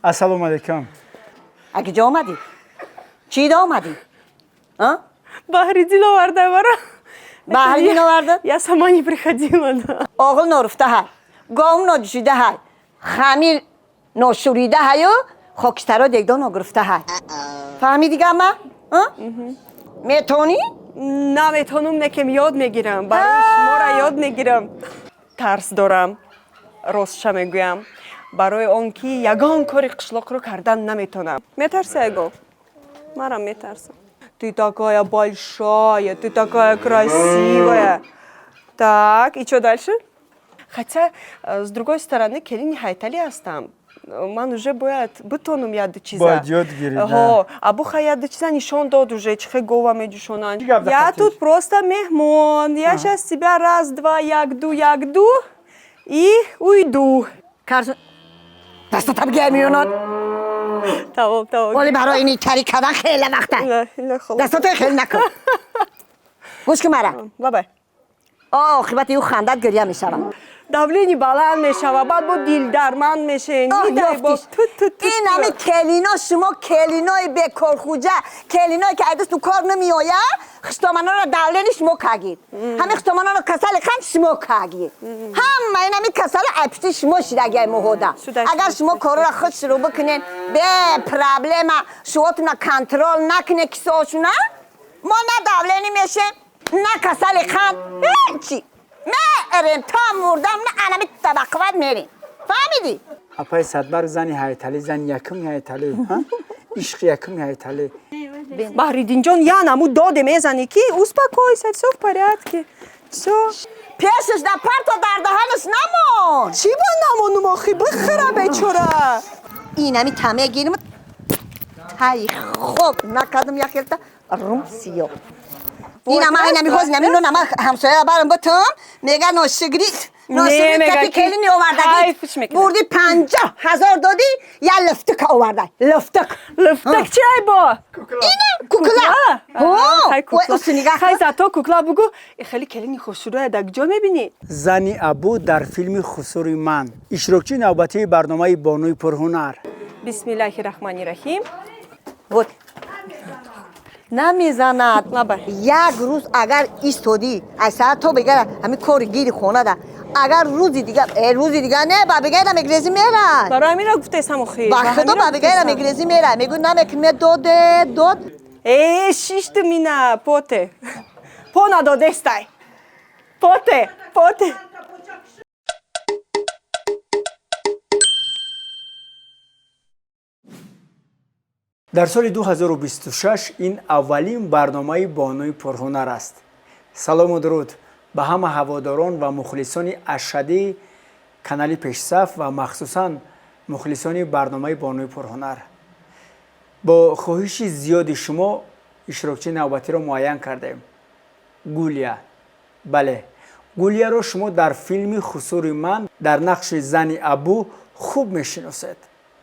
Ассалому алайкум. Аги ҷо омадӣ? Чӣ да омадӣ? А? Баҳриддин оварда мара. Баҳриддин оварда? Я сама не приходила, да. Оғил норуфта ҳай, гов ноҷӯшида ҳай, хамир ношӯрида ҳаю хокистаро дегдон ногирифта ҳай. Фаҳмидӣ гапма? А? Метонӣ? Наметонум, некем ёд мегирам. Барои шуморо ёд мегирам. Тарс дорам, ростша мегӯям. Барои он ки ягон кори қишлоқро кардан наметонам. Метарси, Айгул? Марам метарсам. Ты такая большая, ты такая красивая. Так, и что дальше? Хотя, с другой стороны, келини ҳайтали ҳастам. Ман уже бояд битонум яду чиза. Бояд ёд гирӣ, да. Ҳо, абуха яду чиза нишон дод уже, чихе гова меҷӯшонанд. Чӣ гап Я захотиш? тут просто меҳмон. Я сейчас тебя раз, два, як, ду, як, ду и уйду. Карс дастата бигир миёнат. Тамом, тамом. Оли барои ини кари кардан хеле вақта. Не, не, холо. Дастато хеле накун. Гӯш кун мара. Бабай. Оқибати ӯ хандат гирья мешавам. Давление баланд мешава, баъд бо дилдарманд мешен. Оҳ, Нидай бо ёфтиш. ту ту ту. Ин ҳами келино, шумо келинои бекорхуҷа, келиное ки айдасту кор намеояд, хуштоманоро давление шумо кагид, ҳами хуштоманоро касали қанд шумо кагид, ҳама ин ҳами касали айпишти шумо шидагиай моҳода. Шуда, агар шуда, шумо корора худ шурӯъ бикунен, бе проблема шуотуна контроль накунен кисоошуна, мо на давление мешем, на касали қанд, ҳечи. Мерем то мурдам, на анами табаққувват мерем. Фаҳмидӣ? Апаи Садбарг, зани ҳайталӣ, зани якуми ҳайталӣ, ҳа? Ишқи якуми ҳайталӣ. Баҳриддинҷон, я наму доде мезани ки успокойся, все в порядке. Все. Пешаш да парто, дар даҳанаш намон. Чӣ бо намонум охи, бихӯра бечора. Инами таме гирим, тай хоб накардам, яхелта рум сиё. Инама инами ҳоз инами ну нама ҳамсоя барам бутум, мега ношигри Не, мега ношигри ки келини овардаги кайфш мекунад. Бурди 50 000 додӣ, я лифтик овардай, лифтик. Лифтак чи ай бо? Ина кукла. Хай кукла. Усу нигаҳ Хай кун. Зато кукла бугу, хеле келини хушрӯя дар куҷо мебинӣ? Зани Абу дар филми «Хусури ман», иштирокчии навбатии барномаи «Бонуи пурҳунар». Бисмиллаҳи раҳмани раҳим. Вот намезанад. Лабай. Як рӯз агар истодӣ, аз саат то бегара ҳами кори гири хонада, агар рӯзи дигар, рӯзи дигар не, ба бегайра мегрезӣ мерай. Барои ҳаминро гуфтесам охи. Ба худо, ба бегайра мегрезӣ мерай, мегӯ намекунме, доде дод. Э, шишту мина поте. По надодестай. Поте, поте. Дар соли 2026 ин аввалин барномаи «Бонуи пурҳунар» аст. Салому дуруд ба ҳама ҳаводорон ва мухлисони ашаддии канали Пешсаф ва махсусан мухлисони барномаи «Бонуи пурҳунар». Бо хоҳиши зиёди шумо иштирокчии навбатиро муайян кардем, Гулия. Бале, Гулияро шумо дар филми «Хусури ман» дар нақши зани Абу хуб мешиносед.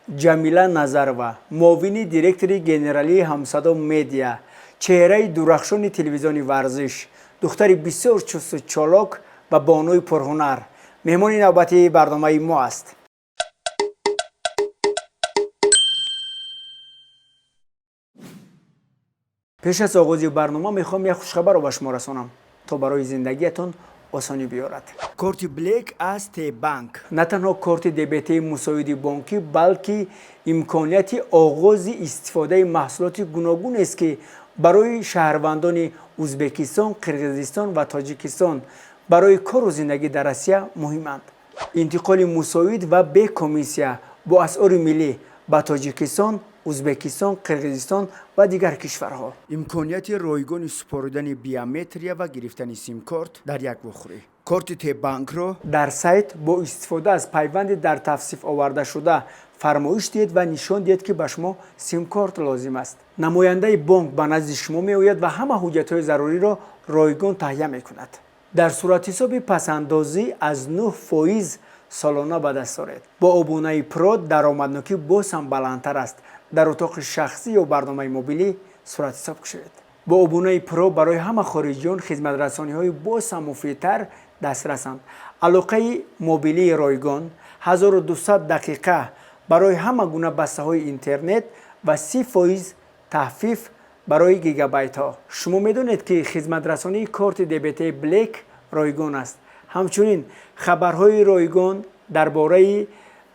Ҷамила Назарова, муовини директори генералии «Ҳамсадо Медиа», чеҳраи дурахшони телевизиони варзиш, духтари бисёр чусту чолок ва бонуи пурҳунар меҳмони навбатии барномаи мо аст. Пеш аз оғози барнома мехоҳам як хушхабарро ба шумо расонам, то барои зиндагиятон осонӣ биёрад. Корти Блек аз Тбанк на танҳо корти дебетии мусоиди бонкӣ, балки имконияти оғози истифодаи маҳсулоти гуногунест, ки барои шаҳрвандони Узбекистон, Қирғизистон ва Тоҷикистон барои кору зиндагӣ дар Россия муҳиманд. Интиқоли мусоид ва бе комиссия бо асъори миллӣ ба Тоҷикистон, Узбекистон, Қирғизистон ва дигар кишварҳо, имконияти ройгони супоридани биометрия ва гирифтани симкорт дар як вохӯрӣ. Корти Тбанкро дар сайт бо истифода аз пайванди дар тавсиф овардашуда фармоиш диҳед ва нишон диҳед, ки ба шумо симкорт лозим аст. Намояндаи бонк ба назди шумо меояд ва ҳама ҳуҷҷатҳои заруриро ройгон таҳия мекунад. Дар суратҳисоби пасандозӣ аз 9% солона ба даст оред. Бо обунаи Про даромаднокӣ боз ҳам баландтар аст. Дар утоқи шахсӣ ё барномаи мобилӣ суратҳисоб кушоед. Бо обунаи Про барои ҳама хориҷиён хизматрасониҳои боз ҳам муфидтар дастрасанд: алоқаи мобилии ройгон, 1200 дақиқа Барои ҳама гуна бастаҳои интернет ва 30% таҳфиф барои гигабайтҳо. Шумо медонед, ки хизматрасонии корти дебетии Блек ройгон аст. Ҳамчунин хабарҳои ройгон дар бораи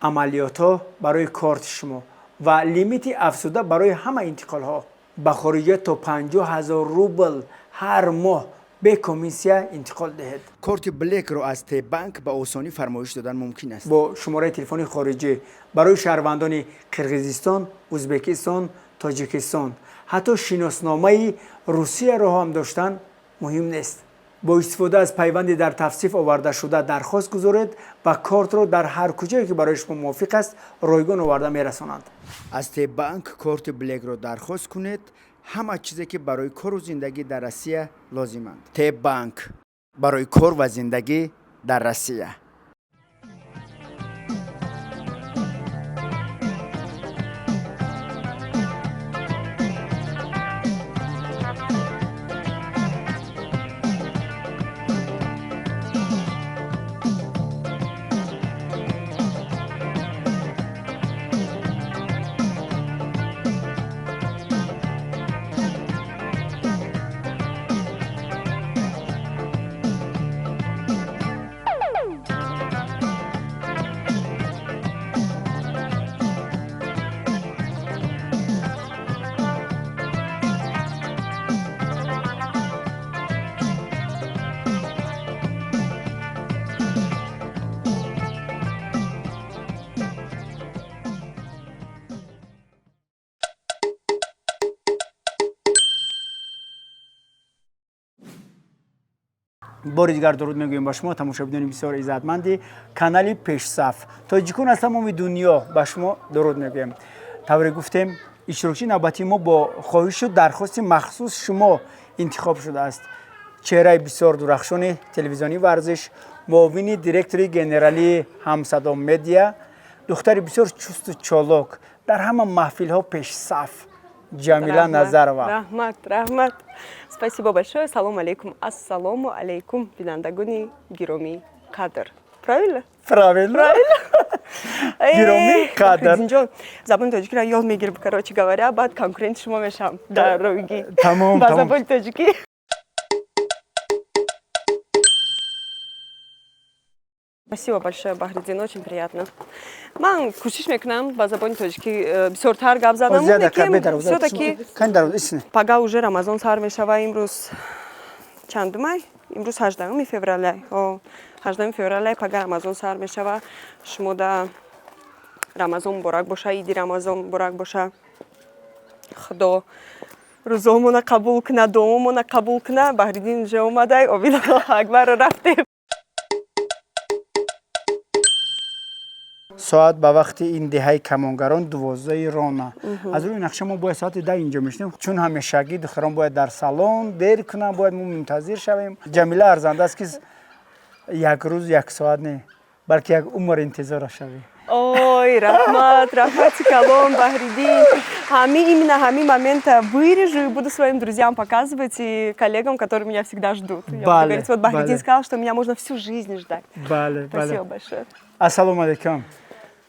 амалиётҳо барои корти шумо ва лимити афзуда барои ҳама интиқолҳо. Ба хориҷа то 50 000 рубл ҳар моҳ бе комиссия интиқол диҳед. Корти Блекро аз Т-Банк ба осонӣ фармоиш додан мумкин аст. Бо шумораи телефони хориҷӣ барои шаҳрвандони Қирғизистон, Ӯзбекистон, Тоҷикистон, ҳатто шиносномаи Русияро ҳам доштан муҳим нест. Бо истифода аз пайванди дар тавсиф овардашуда дархост гузоред ва кортро дар ҳар куҷое ки барои шумо мувофиқ аст, ройгон оварда мерасонанд. Аз Т-Банк корти Блекро дархост кунед, ҳама чизе ки барои кору зиндагӣ дар Россия лозиманд. Т-Банк барои кор ва зиндагӣ дар Россия. Бори дигар дуруд мегӯем ба шумо, тамошобинони бисёр иззатманди канали Пешсаф. Тоҷикон аз тамоми дунё ба шумо дуруд мегӯем. Тавре гуфтем, иштирокчии навбатии мо бо хоҳишу дархости махсус шумо интихоб шудааст. Чеҳраи бисёр дурахшони телевизионии варзиш, муовини директори генералии Ҳамсадо Медиа, духтари бисёр чусту чолок, дар ҳама маҳфилҳо пешсаф, Ҷамила Назарова. Раҳмат, раҳмат. Спасибо большое. Салом алейкум. Ассалому алейкум, бинандагони гиромӣ қадр. Правильно? Правильно. Гиромӣ қадр. Баҳриддинҷон, забони тоҷикиро ёд мегирам, короче говоря, баъд конкуренти шумо мешавам дар роҳгӣ. Тамом, ба тамом. забони тоҷикӣ. Спасибо большое, Баҳриддин, очень приятно. Ман кӯшиш мекунам ба забони тоҷикӣ бисёртар гап занам. Всё-таки пага уже Рамазон сар мешава. Имрӯз чандумай? Имрӯз 18 февраля. 18 февраля, пага Рамазон сар мешава. Шумо да Рамазон муборак боша, иди Рамазон муборак боша. Худо рӯзоамона қабул куна, дуомона қабул куна. Баҳриддин уже омадай, обид Аллоҳу акбарро рафтем. Соат ба вақти ин деҳаи Камонгарон 12 рона. Аз рӯи нақша мо бояд соати 10 инҷо мешинем, чун ҳамешагӣ духтарон бояд дар салон дер кунанд, бояд мо мунтазир шавем. Ҷамила арзанда аст, ки як рӯз, як соат не, балки як умр интизора шавӣ. Ой, раҳмат, раҳмати калон, Баҳриддин. Ҳами именно ҳами момента вырежу и буду своим друзьям показывать и коллегам, которые меня всегда ждут. Я буду говорить, вот Баҳриддин сказал, что меня можно всю жизнь ждать. Бале, бале. Спасибо большое. Ассалому алайкум.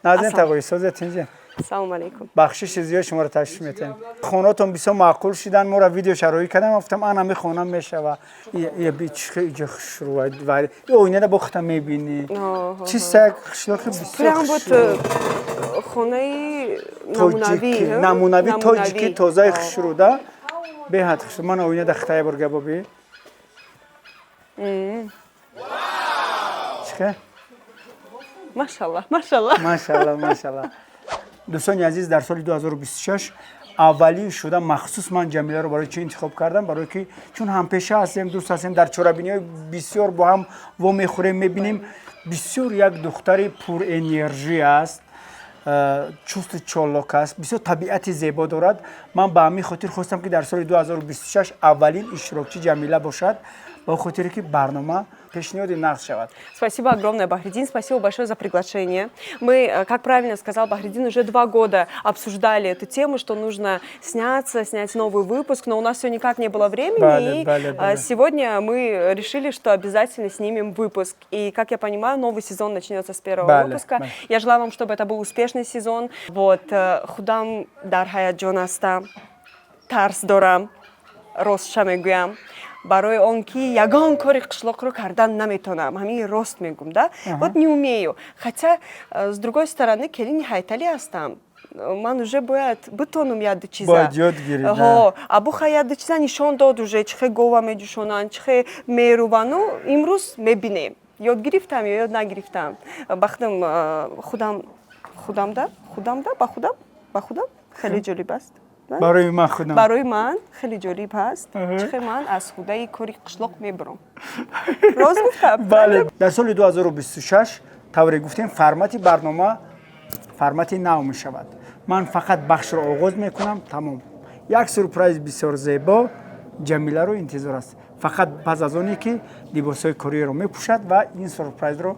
Назин Ассалом. тағои, созед, тинҷе? Салом алейкум. Бахшиши зиёд, шуморо ташриф метаҳем. Хонаотон бисёр маъқул шидан, моро видео шароӣ кардам, гуфтам, ана мехонам мешава. Иҷо хушрӯ, оинада бо хута мебинӣ. Чи сак хишлоқи бисёр Прям вот хушрӯ. Хонаи намунавӣ. Тоҷикӣ, намунавӣ, тоҷикӣ, тозаи хушрӯда. Беҳад хушрӯ. Ман оинада хитая бурга боби. Чихе? Машаллах, машаллах. Машаллах, машаллах. Дӯстони азиз, дар соли 2026 аввалин шуда махсус ман Ҷамиларо барои чӣ интихоб кардам? Барои ки чун ҳампеша ҳастем, дӯст ҳастем, дар чорабиниҳои бисёр бо ҳам вомехӯрем, мебинем. Бисёр як духтари пурэнержӣ аст, чусту чолок аст, бисёр табиати зебо дорад. Ман ба ҳамин хотир хостам, ки дар соли 2026 аввалин иштирокчӣ Ҷамила бошад. Ба хотире ки барнома пешниҳоди нағз шавад. Спасибо огромное, Бахридин. Спасибо большое за приглашение. Мы, как правильно сказал Бахридин, уже 2 года обсуждали эту тему, что нужно сняться, снять новый выпуск, но у нас все никак не было времени. Бале, и бале, бале. Сегодня мы решили, что обязательно снимем выпуск. И, как я понимаю, новый сезон начнется с первого Бале, выпуска. Бале. Я желаю вам, чтобы это был успешный сезон. Вот, худам дар ҳаяҷон ҳастам, тарс дорам, ростша мегӯям, барои он ки ягон кори қишлоқро кардан наметонам. Ҳамин рост мегӯм, да, вот не умею. Хотя с другой стороны, келини ҳайталӣ ҳастам, ман уже бояд битонум яду чиза. Бояд ёд гирӣ, да. Ҳо, абуха яду чиза нишон дод уже, чихе гова меҷӯшонанд, чихе мерувану. Имрӯз мебинем, ёд гирифтам ё ёд нагирифтам. Бахтам худам, худамда, худамда, ба худам, ба худам хеле ҷолиб аст. Барои ман худам. Барои ман хеле ҷолиб ҳаст, чихе ман аз худаи кори қишлоқ мебурам. Рост гуфтам? Бале, дар соли 2026, тавре гуфтем, формати барнома формати нав мешавад. Ман фақат бахшро оғоз мекунам, тамом. Як сюрприз бисёр зебо Ҷамиларо интизор аст, фақат пас аз оне ки либосҳои кориро мепӯшад ва ин сюрпризро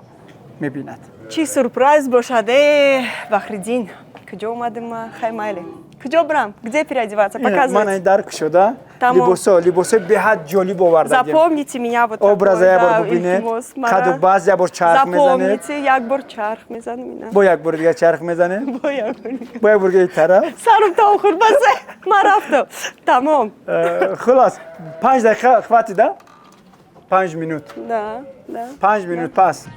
мебинад. Чӣ сюрприз бошад, э, Бахриддин? Куҷо омадем ма? Хай, майли, куҷо бирам, где переодеваться? Ман Показывайте. дар кушода. Тамом. Либосо, либосои беҳад ҷолиб овардагем. Запомните меня вот. Образа такой, як бор да, бубинед. Илтимос, мара. Қаду баз як бор чарх мезанед. Запомните, як бор чарх мезанем ина. Бо як бори дигар чарх мезанед. Бо як бор дигар. Бо як бори дигари тараф. Сарам та охир басе, ман рафтам, тамом. Хулас, 5 дақиқа хватит, да? 5 минут. Да. 5 минут пас.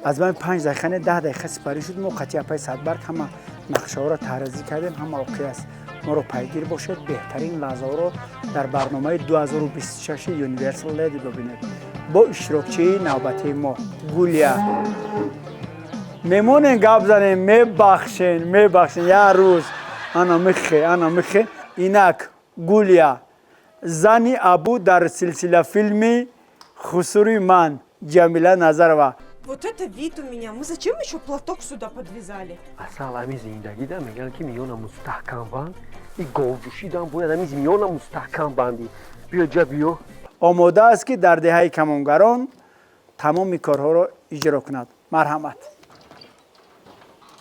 Аз ман 5 дақиқа не, 10 дақиқа сипарӣ шуд. Мо қатъи апаи Садбарг ҳама нақшаҳоро таҳризӣ кардем, ҳама окей аст. Моро пайгир бошед, беҳтарин лаҳзаҳоро дар барномаи 2026 Universal Lady бибинед бо иштирокчии навбатии мо Гулия. Мемонем, гап занем, мебахшен, мебахшен, як рӯз ана михе, ана михе. Инак, Гулия, зани Абу дар силсила филми «Хусури ман», Ҷамила Назарова. Вот это вид у меня. Мы зачем еще платок сюда подвязали? Асал, ҳамин зиндагида мегӯянд, ки миёна мустаҳкам банд. И говҷӯшидан бояд ҳамин миёна мустаҳкам бандӣ. Биё ҷа, биё. Омода аст, ки дар деҳаи Камонгарон тамоми корҳоро иҷро кунад. Марҳамат.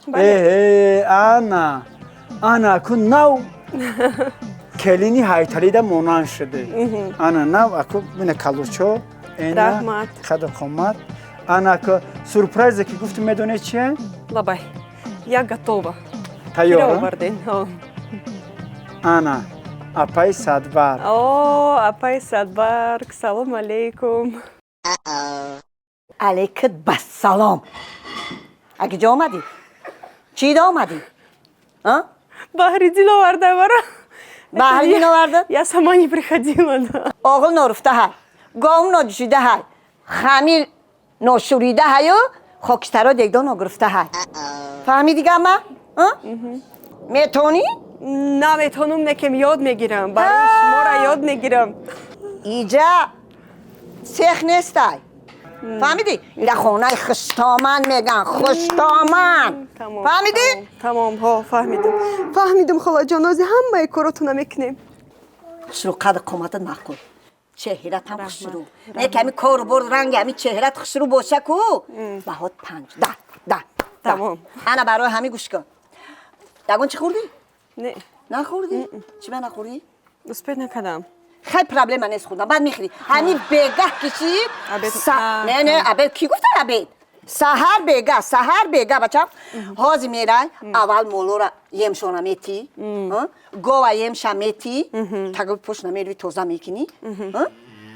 Эҳе, ана, ана, аку нав келини ҳайталида монанд шуде. Ана нав, аку бина, калучо эна. Раҳмат. Қаду қомат. Ана аку сюрпризе ки гуфтӣ, медонед чие? Лабай, я готова. Тайёр? Киро оварден? Ҳо. Ана апаи Садбарг. О, апай Садбарг, салом алейкум. Алейкат басалом. Аги ҷо омадӣ? Чӣ да омадӣ? А? Баҳриддин оварда мара. Баҳриддин оварда? Я сама не приходила, да. Оғил норуфта ҳай, гов ноҷӯшида ҳай, хамир ношӯрида ҳаю хокистаро дегдон ногирифта ҳай. Фаҳмидӣ гама? А? Метонӣ? Наметонум, некем ёд мегирам. Барои шуморо ёд мегирам. Иҷа цех нестай. Фаҳмидӣ? Ира хонаи хуштоман меган, хуштоман. Тамом. Фаҳмидӣ? Тамом, ҳо, фаҳмидам. Фаҳмидам, холаҷон, ози ҳамаи коротона мекунем. Хушрӯ, қади қоматат маъқул. Чеҳратам хушрӯ. Не ки ҳами кору бор ранги ҳами чеҳрат хушрӯ боша ку. Баҳот панҷ. Да, да. Да. Тамом. Ана барои ҳами гӯш кун. Ягон чӣ хӯрдӣ? Не. Нахӯрдӣ? Чӣ ба нахӯрдӣ? Успеть накардам. Хай, проблема нест, хӯрдан баъд мехӯрӣ. Ҳами бегаҳ кишид. Обед. Не, не, обед кӣ гуфта обед? Саҳар бега, саҳар бега, бачам. Ҳозир мерай, аввал молора емшона метӣ, гова емша метӣ, таги пушт намерви, тоза мекунӣ.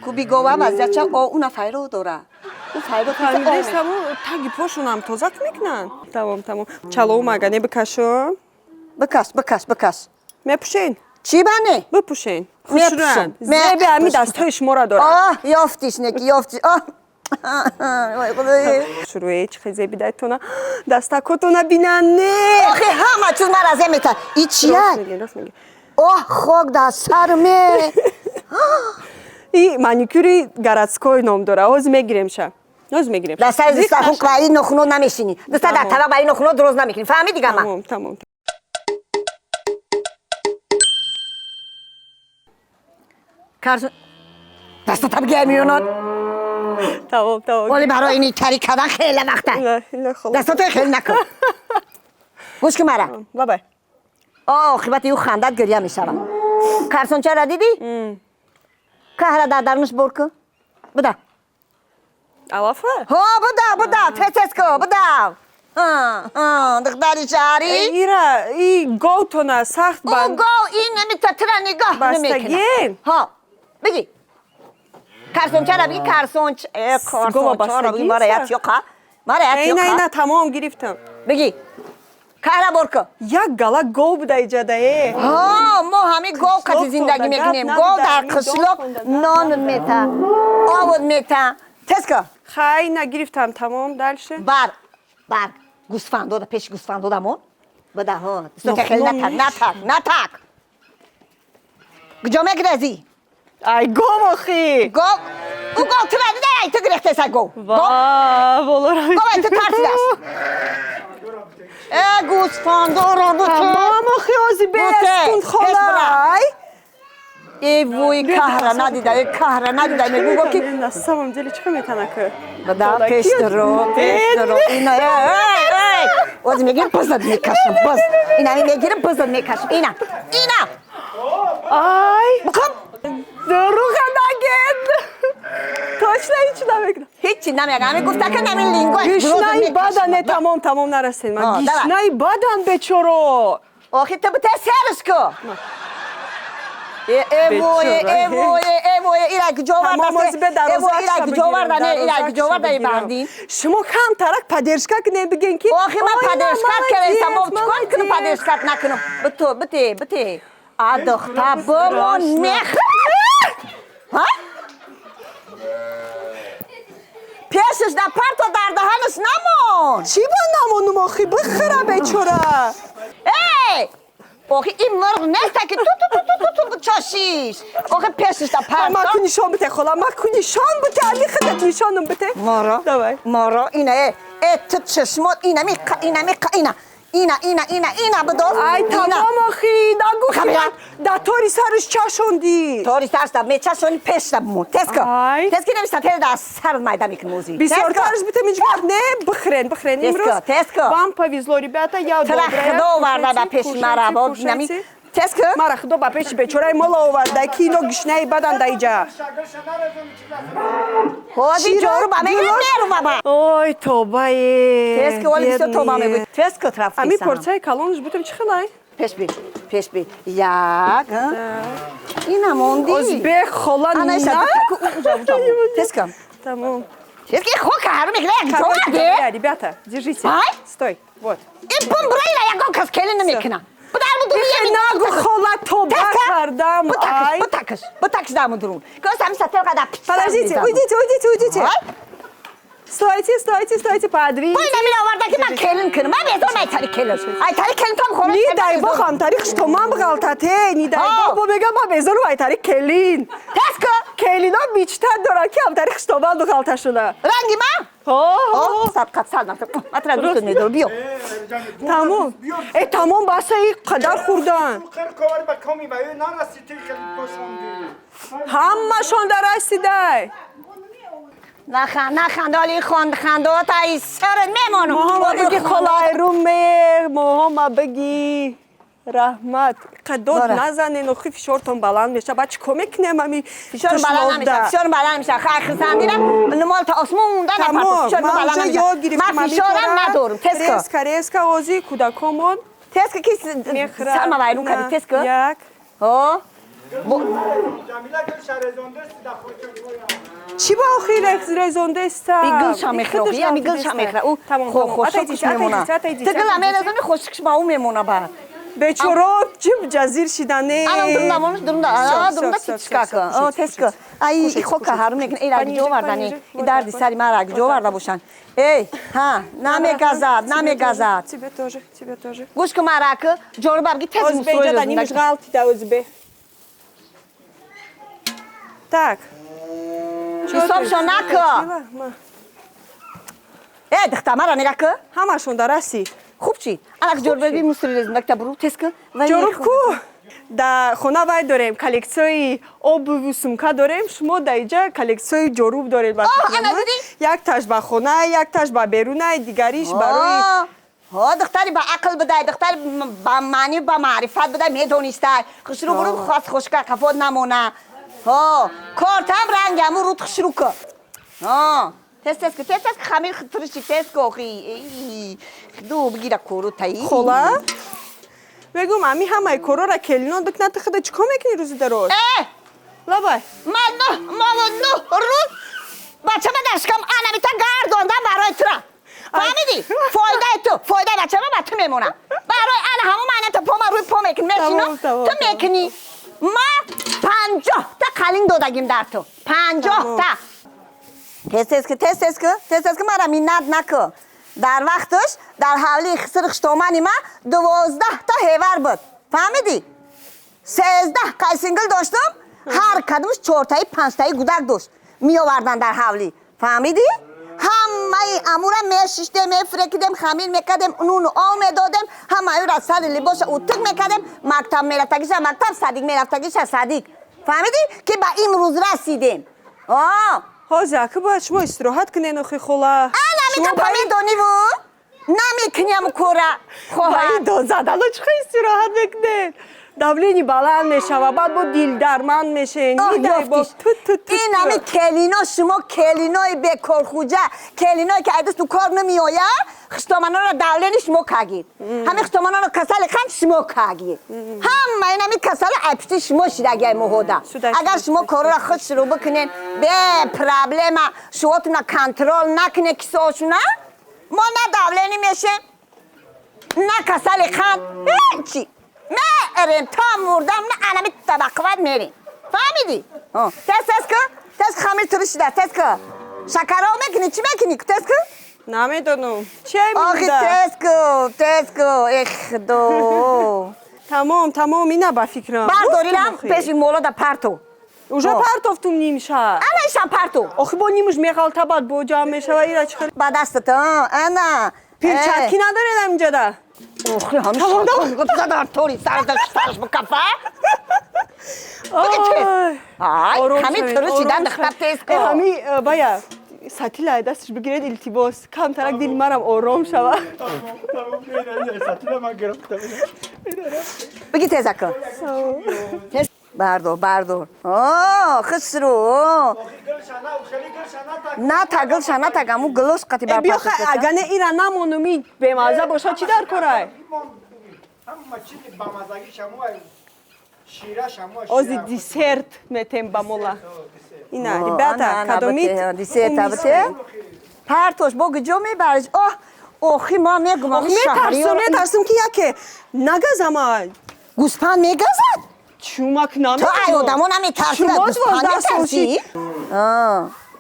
Куби гова вазиятча о уна файро дора. Ӯ файро. Фаҳмидестаму, таги пошунам тоза мекунанд. Тамом, тамом. Чалоум ага не бикашам? Бикаш, бикаш, бикаш. Мепӯшен? Чӣ ба не? Бипӯшен. Мепӯшам. Хушрӯянд. Зеби ҳами дастҳои шуморо дорад. Оҳ, ёфтиш, неки ёфтиш. Оҳ. Вой худои. Шуруе чӣ хел зебидайтона дастакотона бинан не. Охи ҳама чиз мара зе мета. И чия? Рост мегӣ, рост мегӣ. Оҳ, хок дар сарме. И маникюри городской ном дора. Ҳозир мегиремша. Ҳозир мегирем. Дар сари дастархун ба ин нохуно намешинӣ. Даста дар табақ ба ин нохуно дроз намекунӣ. Фаҳмидӣ гама? Тамом, тамом. Карсон дастата бигир миёнот. Тамом, тамом. Оли барои ини тари кардан хеле вақта. Не, не, холо. Дастато хеле накун. Гӯш кун мара. Бабай. Оқибати ӯ хандат гирья мешавам. Карсончаро дидӣ? Каҳра дар дарунаш бор кун. Буда. Алафа? Ҳо, буда, буда, тез тез кун, буда. Духтари шаҳрӣ. Ира, и говтона сахт Ӯ банд. гов ин намита тира нигоҳ намекунад. Бастагин. Ҳо, биги. Карсончаро биги, карсонч. Э, Гова карсончаро биги, бастагин мара як сахт. ёқа. Мара як Ина, ина, ёқа. тамом гирифтам. Биги. Каҳра бор кун. Як гала гов буда иҷада, э. Ҳо, мо ҳамин гов қати Қишлоқ зиндагӣ тонда гап мекунем. набуда, Гов дар ҳамин қишлоқ дом тонда гап нон набуда. мета, обод мета. Тез кун. Хай, на гирифтам, тамом, дальше. Бар, бар. Гӯсфандода, пеши гӯсфандодамон. Буда, ҳо. Дастото хеле Нохунон натак, натак, натак. Куҷо мегирезӣ? Ай, гов охи. Гов, ӯ гов тура дида, ай ту гирехтеса гов. Гов, Ва, болора. гов ай ту тарсидааст. Э, гӯсфандоро буту. Тамом, охи, ози Буте, бескун пеш хола. бира. Ай. Э, вой, каҳра надида, э, каҳра надида. Мегӯ ки На самом деле чӣ метанака? Бада, пеш даро, пеш даро. Ина, э, э, э. Ози мегирам, базад мекашам, баз. Ина, мегирам, базад мекашам. Ина, ина. Ай, Букун. дурӯға нагед. Точно ҳеч намекунам. Ҳеҷ намегам. Ҳамин гуфта ки намин лингои Гишнаи бадан, э, тамом, тамом, нарасед. Ман А, давай. гишнаи бадан бечоро. Охи ту бите серш ку. Э, э, вой, э, вой, э, вой, ира куҷо Тамом, варда? ози бе Э, вой, ира дарозакша куҷо варда? Не, ира куҷо варда бигирам. бардин? Шумо камтарак поддержка кунед, бигем ки Охи ман Ой, поддержка кардам, мо молодец, чикор кунам молодец. поддержка накунам? Биту, бите, бите. А духта бимон мех. Ҳа? Пешаш да парто дар даҳанаш намон. Чӣ ба намонум охи? Бихӯра бечора. Эй! Охи ин мурғ неста ки ту ту ту ту ту ту бучошиш. Охи пешаш да Ма парто. ку нишон бите, хола, ма ку нишон бите, ами худат нишонам бите. Моро. Давай. Моро ина э э ту чашмот ина ми қа ина ми қа ина. Ина ина ина ина бидоз. Ай, тамом охи, нагу Камера. да тори сараш чашондӣ. Тори сарш да мечашони пеш да бимон. Тез кун. Ай. Тез ки намиста тез да сар майда мекунем ози. Бисёртараш битем иҷгар не, бихӯрен, бихӯрен Тез ку, имрӯз. тез ку. Вам повезло, ребята, я Тра добрая. худо оварда ба пеши мара Кушайте, бо кушайте. нами. Тез ку. Мара худо ба пеши бечораи мола оварда, ки ино гишнаи бадан да иҷа. Ҳози Чира? ҷору ба мегирам Гулош? меру баба. Ой, тобае. Тез ку оли бисёр тоба мегӯй. Тез ку траф. Ами порцияи калонаш бутем чӣ хелай? Пеш би. Пеш би. Як. Ина монди. Озбек хола Ана иша. на. Уҷа уҷа. Тез ку. Тамом. Тез ки хока ҳару мегира як ҷо Короче де. говоря, ребята, держите. Ай? Стой, вот. Ин бум бурайла ягон кас келин намекуна. Будар буду Ихе нагу хола тоба кардам. Ай. Бутакаш, бутакаш даму дурун. Гос ҳами сател қада. Подождите, уйдите, уйдите, уйдите. Ай? Стойте, стойте, стойте, подвиньте. Бой намира оварда ки ман келин кунам. Ман безор майтари келин. Айтари келин там хӯрок. Не дай бог ҳамтари хуштоман бғалтате, не дай Ҳо. бог бо мегам ма безору айтари келин. Тез ку. Келино бичтар дорад ки ҳамтари хуштоман бғалташуна. Ранги ман? Ҳо, ҳо. О, садқат сад мартаба. Ман тура дӯст медорам. Биё. Тамом. Э, тамом, баса и қадар хӯрдан. Ҳамашон дар расидай. Наханд, наханд, оли хонд хандота ай сарат мемонам. Моҳома бигӣ холайру меҳ, моҳома бигӣ раҳмат. Қадод Бора. назанен, охи фишортон баланд меша. Баъд чӣ кор мекунем ами Фишорам баланд намеша, фишорам баланд намеша. Хай хисандира, нумол та осмонда напарту. Тамом, Фишорам ман баланд уже намеша. ёд гирифтам. Ман фишорам надорам. Тез ку. Резка, резка, ози кӯдакомон Тез ку ки мехӯрад. сарма вайрон кардӣ. Тез ку. Як. Ҳо. Чӣ ба охи резондаеста? И гулша мехӯра, ами гулша мехӯра. Ӯ Тамом, тамом. хошокш Отойдите, мемона. отойдите, отойдите, Ту гула отойдите. мерезони хошокш ба ӯ мемона баъд. Бечоро ҷиб ҷазир шидане. Анам дурунда монуш дурунда. Всё, А всё, дурунда всё, тичка всё, ка. всё, О тез ка. Ай Кушайте, и хока кушайте. ҳарум мекунад. Эй раг Пониже, ҷо вардани. пониже. И дарди Вот так, сари ман раг вот ҷо так. варда бошанд. Эй, ҳа, намегазад, намегазад. Тебе тоже, тебе тоже. Гӯш кун марак, ҷоруба бги тез Озбе мусрои иҷа да нимаш ғалтида озбе. Так. Ҳисобшо накун. Эй, духта мара нега ку. Ҳамашон да расид. Хуб чи? Анак ҷоруба би мусри резиндакта буру тез ку. Вай Ҷоруб ку? Да хона вай дорем, коллексияи обуву сумка дорем, шумо да иҷа коллексияи ҷоруб доред ба Оҳ, фикри ана ман. дидӣ? Якташ ба хона, якташ ба беруна, дигариш барои Ҳо, духтари ба ақл бидай, духтари ба маъни ба маърифат бидай, медонистай. Хушрӯ буру хос хушка қафо намона. Ҳо, кортам ранги ҳамун руд хушрӯ ку. Ҳо, тез тез ку, тез тез ку, хамир туриши тез ку охи. Эй, ду бигира кору таи. Хола? Мегӯм, ами ҳамаи корора келинон бикунад, ту худа чӣ кор мекунӣ рӯзи дароз? Э, Лабай. Ман 9 моҳу 9 рӯз бачама дар шикам анамита гардондам барои тура. Фаҳмидӣ? Фоидаи ту, фоидаи бачама ба ту мемонад. Барои ана ҳамун ман та пома рӯи по мекунӣ, мешинам, Тамом, тамом, ту тамом. мекунӣ. Ма 50 та қалин додагим дар ту. 50 та. Тез тез ку, тез тез ку, тез тез ку, мара миннат наку. Дар вақташ дар ҳавлии хисри хуштомани ма 12 та ҳевар буд. Фаҳмидӣ? 13 қайсингил доштам, ҳар кадомаш чортаи панҷтаи гудак дошт. Меовардан дар ҳавлӣ. Фаҳмидӣ? Ҳамаи амура мешиштем, мефрекидем, хамир мекардем, нуну об медодем, ҳамаи сари либоса утук мекардем, мактаб мерафтагиша мактаб, садик мерафтагиша садик. Фаҳмидӣ? Ки ба имрӯз расидем. О, Ҳозир ака бояд шумо истироҳат кунед, охи хола. ана Шумо мика ба ин- медониву намекуням кора ба хоҳар. ин дозадано чӣ хел истироҳат мекунед? Давление баланд мешава, баъд бо дилдарманд мешен. Оҳ, Нидай бо ёфтиш. ту ту ту. Ин ҳами келино, шумо келинои бекорхуҷа, келиное ки айдасту кор намеояд, хуштоманоро давление шумо кагид, ҳами хуштоманоро касали қанд шумо кагид, ҳама ин ҳами касали айпишти шумо шидагиай моҳода. Шуда, Агар шуда, шумо корро худ шурӯъ бикунед, бе проблема, шуотуна контроль накунед кисоошуна, мо на давление мешем, на касали қанд, ҳечи. Мерем то мурдам, на анами табаққувват мерем. Фаҳмидӣ? Ҳо, тез тез ку, тез, хамир туришида, тез ку. Шакаро мекунӣ, чӣ мекунӣ? Тез ку. Намедонам. Чи Охи, мемонда? тез ку, тез ку, эх, худо. Тамом, тамом, ина ба фикрам. Бардорирам Охи. пеши молода парту. Уже Ҳо. партофтум нимша. Ана ишам парту. Охи бо нимуш меғалтабад, бо ҷамъ мешава, ира чӣ хел? Ба дастат, ана. Перчатки надоред ҳаминҷода? Охи, ҳамин дар тори сараш сараш бикафа. Биги тез. Ой. Ай, Ором ҳамин шавед, туришида ором духтар шавед. тез ку. Э, ҳами бая сатила ай дасташ бигиред, илтимос, камтарак дили марам ором шава. Сатила ман гирифтам. Биги теза ку. Тез. Бардор, бардор. О, хушрӯ. На та гилша, на та гаму гилош қати Э, бар. биё хай, агар не ира намонум, и бемаза боша, чӣ дар корай? Ҳама чизи бамазагӣ шамо шира шамо. Ози десерт метем ба мола. Ина, ребята, кадомит. Десерт бите. Партош бо гиҷо мебариш. Оҳ, охи ма мегум. Ох, метарсум, метарсум ки яке нагазама. Гӯспанд мегазад? Чумак То ай намедонам. одамо наметарсида, Шумо гӯспанд 12 сол метарсӣ? шид.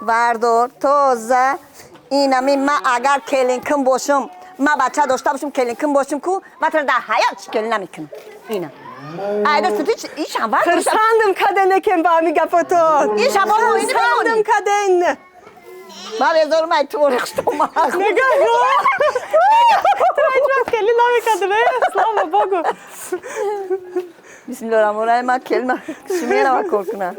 Бардор, тоза. Инами ма агар келинкин бошум, ма бача дошта бошум, келинкин бошум ку, ма тра дар ҳаёт чӣ келин намекунам. Ина. Айда сути ишам бар. Хурсандам каден екем ба ҳами гапотон. Ишам бо ини Хурсандам мемонӣ. каден. Ма безорум ай ту хштома. Нега, ту ҳеҷ вақт келин намекардам, э? Слава богу. Бисмиллоҳир раҳмонир раҳим, ма келин шумерама кор кунам.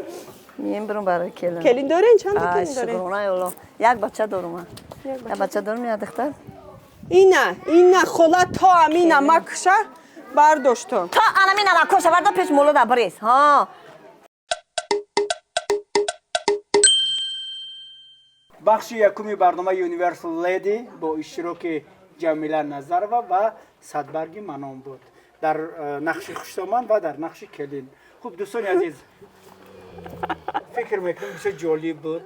Мием бирум барои келин. Келин дорен? Чанд та Ай, келин дорен? шукрона Аллоҳ. Як бача дорум ман. Як бача дорум, як духтар. Ина, ина хола, то амина макша бардоштам. То анами намакоша варда пеш молода бирез. Ҳа. Бахши якуми барномаи Universal Lady бо иштироки Ҷамила Назарова ва Садбарги Манон буд дар нақши хуштоман ва дар нақши келин. Хуб, дӯстони азиз, фикр мекунем, бисёр ҷолиб буд.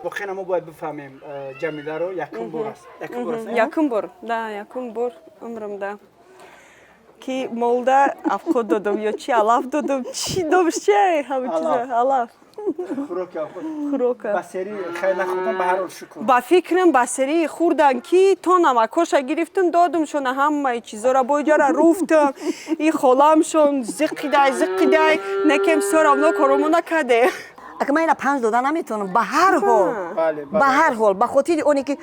Воқеан мо бояд бифаҳмем Ҷамиларо, якум бор аст, якум бор аст, не? Якум бор, да, якум бор умрам, да. Ки молда авқот додам ё чи алаф додам, чи додам, чи ҳама чиза алаф. Хӯрока. Ба сери хеле нахӯрдан, ба ҳар ҳол шукр. Ба фикрам, ба серии хӯрдан, ки то намакоша гирифтам, додумшона, ҳамаи чизора бо иҷара руфтам. И холамшон зиқидай, зиқидай, некем всё равно коромо накаде. Ака, ман ина 5 дода наметавонам, ба ҳар ҳол. Ба ҳар ҳол, ба хотири оне ки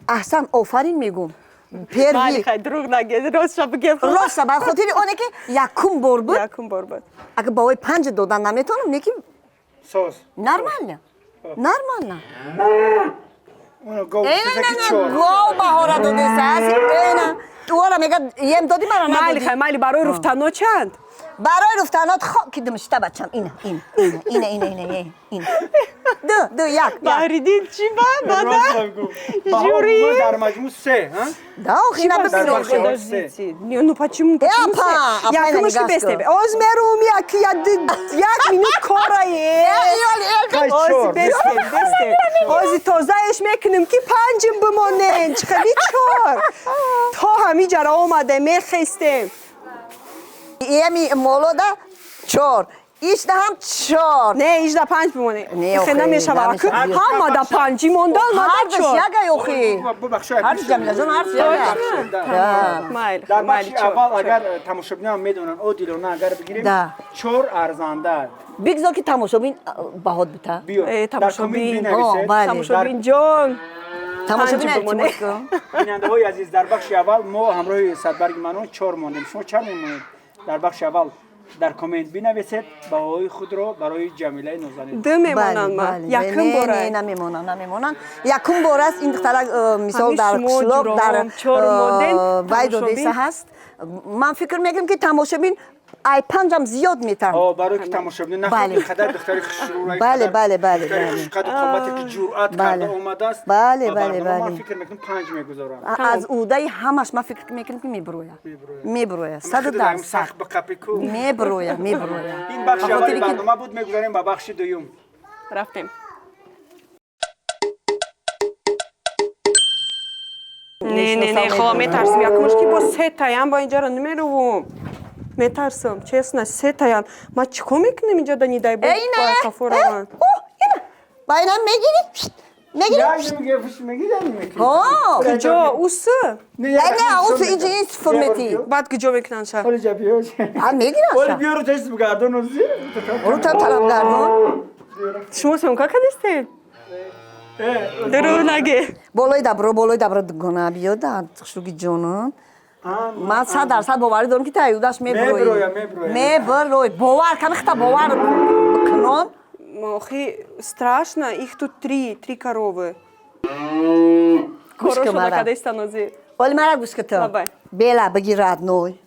аҳсан, офарин мегӯм. Первый. Дурӯғ наге, ростша бигем. Роста, ба хотири оне ки якум бор буд. Якум бор буд. Ака, баҳои 5 додан наметавонам, неки соз. Нормально. Нормально. Гов Гов баҳора додеса. Эна. Туора мега ем доди, мара надоди. Майли, хай, майли, барои руфтано чанд? Барои руфтанот хок ки димишта, бачам. Ина, ина, ина, ина, ина, ина, ина. Ду, ду, як. Баҳриддин чӣ ба бада? Жюри. Дар маҷмӯъ се, ҳа? Да, охи, ина бибин. Подождите. Ну почему? Почему се? Якумш ки бестебе. Оз мерум як як минут корае. Оз бесте, бесте. Ози тозаеш мекунем, ки панҷим бимонем. Чӣ чор? То ҳамиҷара омаде мехестем. Еми молода чор. Ишда ҳам чор. Не, ижда панҷ бимоне. Хе намешава. Ҳама да панҷи мондан, мада чор. Ҳардаш яга, охи. Ҳардаш, Ҷамилаҷон, ҳардаш яга. Дар бахши аввал, агар тамошобинам медонанд, одилона агар бигирем, чор арзанда. Бигзор, ки тамошобин баҳот бита. Тамошобин, тамошобин ҷон. Тамошобин. Бинандаҳои азиз, дар бахши аввал мо ҳамроҳи Садбарги Манон чор мондем. Шумо чанд мемонед дар бахши аввал? Дар коммент бинависед баҳои худро барои Ҷамилаи нозанин. Ду мемонанд, ман якум бора. Намемонанд, намемонанд, якум бор аст ин духтара, мисол, дар қишлоқ, дар вай додеса ҳаст. Ман фикр мекунам, ки тамошобин ай панҷам зиёд метам. Барои ки тамошобин нахоҳад, қадар духтари хушрӯ, бале, бале, бале, хушқаду қомате, ки ҷуръат карда омадааст. Бале, бале, бале. Ман фикр мекунам, 5 мегузорам. Аз уҳдаи ҳамаш ман фикр мекунам, ки мебироя, мебироя, 100%. Сахт биқапи ку. Мебироя, мебироя. Ин бахши аввали барнома буд, мегузарем ба бахши дуюм. Рафтем. Не, не, не, хола, метарсим. Якумш ки бо се таям бо инҷаро намеровум. Метарсам, честно, се таян. Ма чӣ кор мекунем инҷа, да не дай бог қафораванд? Ба ина мегирӣ, мегирӣ. Куҷо? Усы? Не, усу инҷа ин сифр мети. Баъд куҷо мекунанд ша? Мегиранд. Биёру тез бигардон. Ру там тараф гардон. Шумо съёмка кардистед? Дурӯғ наге. Болои дабро, болои дабро, дугона биё, да шуги ҷонам. Ман 100% боварӣ дорам, ки таюдаш мебироӣ, мебироӣ. Бовар ками хита, бовар кунон. Охи, страшно, их тут три, три коровы. Корошо накадаиста нози. Оли мара гӯш ки, ту бела биги, родной.